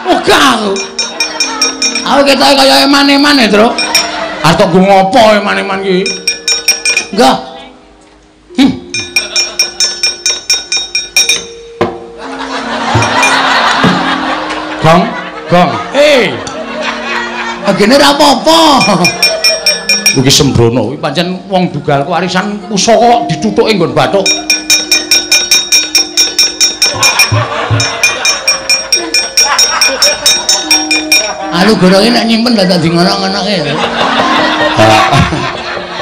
Ogah aku. Aku ketoke kaya eman-eman e, Truk. Arep tok nggo ngopo eman-eman ki? Enggak. Gong, gong. Eh. Agene ora apa-apa. Iki sembrono kuwi pancen wong dugal warisan pusaka kok dithuthuke nggon bathuk. Alugoro iki nek nyimpen dadak di ngono-ngonoke.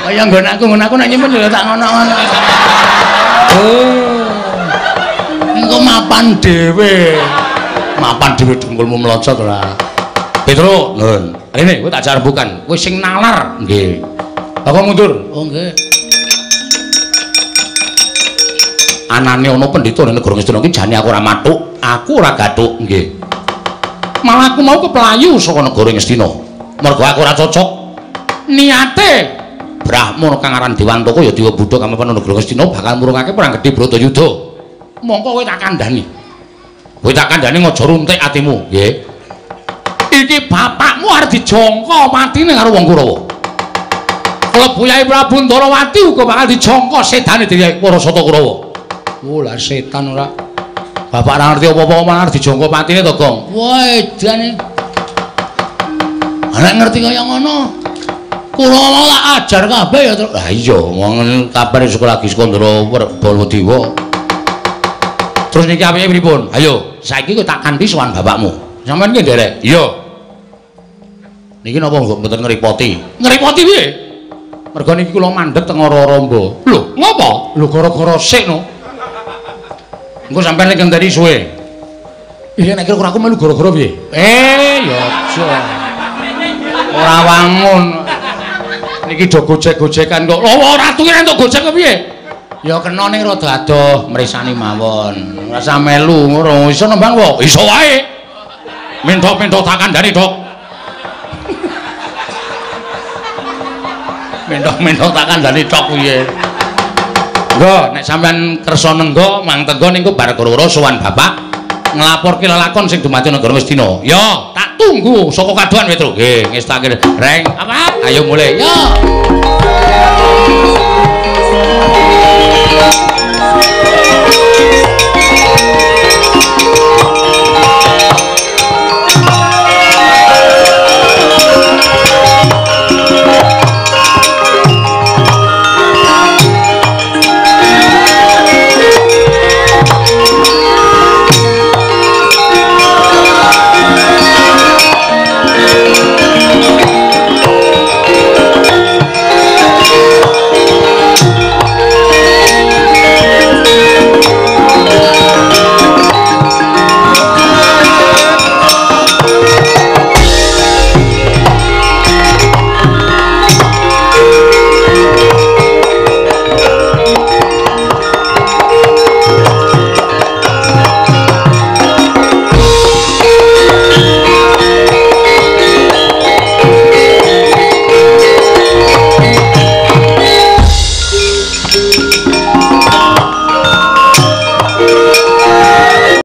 Kaya nggon aku nek nyimpen ya tak ngono-ngono. Oh. Engko mapan dhewe. Mapan dhewe dengkulmu mlocot ora. Petro, nun. Rene kowe tak ajar bukan. Kowe sing nalar. Nggih. Aku mundur. Oh nggih. Anane ana pendhita nang negara Ngastina iki jane aku ora mathuk, aku ora gathuk. Nggih. Malah aku mau keplayu saka negara Ngastina. Mergo aku ora cocok. Niate Brahmana kang aran Dewantaka ya Dewa Buddha kang mapan negara Ngastina bakal murungake perang gedhe Bratayuda. Mongko kowe tak kandhani. Kowe tak kandhani aja runtik atimu, nggih. Iki bapakmu arep dijangka matine karo wong Kurawa. Klebu Yai Prabu Ndarawati uga bakal dijangka sedane dening para sata Kurawa. Oh lah setan ora. Bapak ora ngerti apa-apa malah arep dijangka patine to, Gong. Wah, edane. Nek ngerti kaya ngono. Kurawa tak ajar kabeh ya, Truk. Lah iya, wong kabare sekolah lagi Skandara Baladewa. Terus niki apike pripun? Ayo, saiki kowe tak kanthi sowan bapakmu. Sampeyan ki nderek? Iya. Niki napa mboten ngrepoti? Ngrepoti piye? Mergo niki kula mandheg teng Ora-Ramba. Lho, ngopo? Lho gara-gara sik no. Engko sampean nek ngenteni suwe. Iya nek kira aku melu gara-gara piye? Ya aja. Ora wangun. Niki do gojek-gojekan kok. Lho ora ratu ki entuk gojek kok piye? Ya kena ning rada adoh mresani mawon. Ora usah melu ngono. Iso nembang wae. Iso wae. Mentok-mentok tak kandhani, Dok. Mentok-mentok tak kandhani tok piye. Nggo, nek sampean kersa nenggo, mang tenggo niku bar karo sowan bapak nglaporke lelakon sing dumadi negara Ngastina. Ya, tak tunggu saka kadohan Petro. Nggih, ngestake. Reng, apa? Ayo mulai. Ya.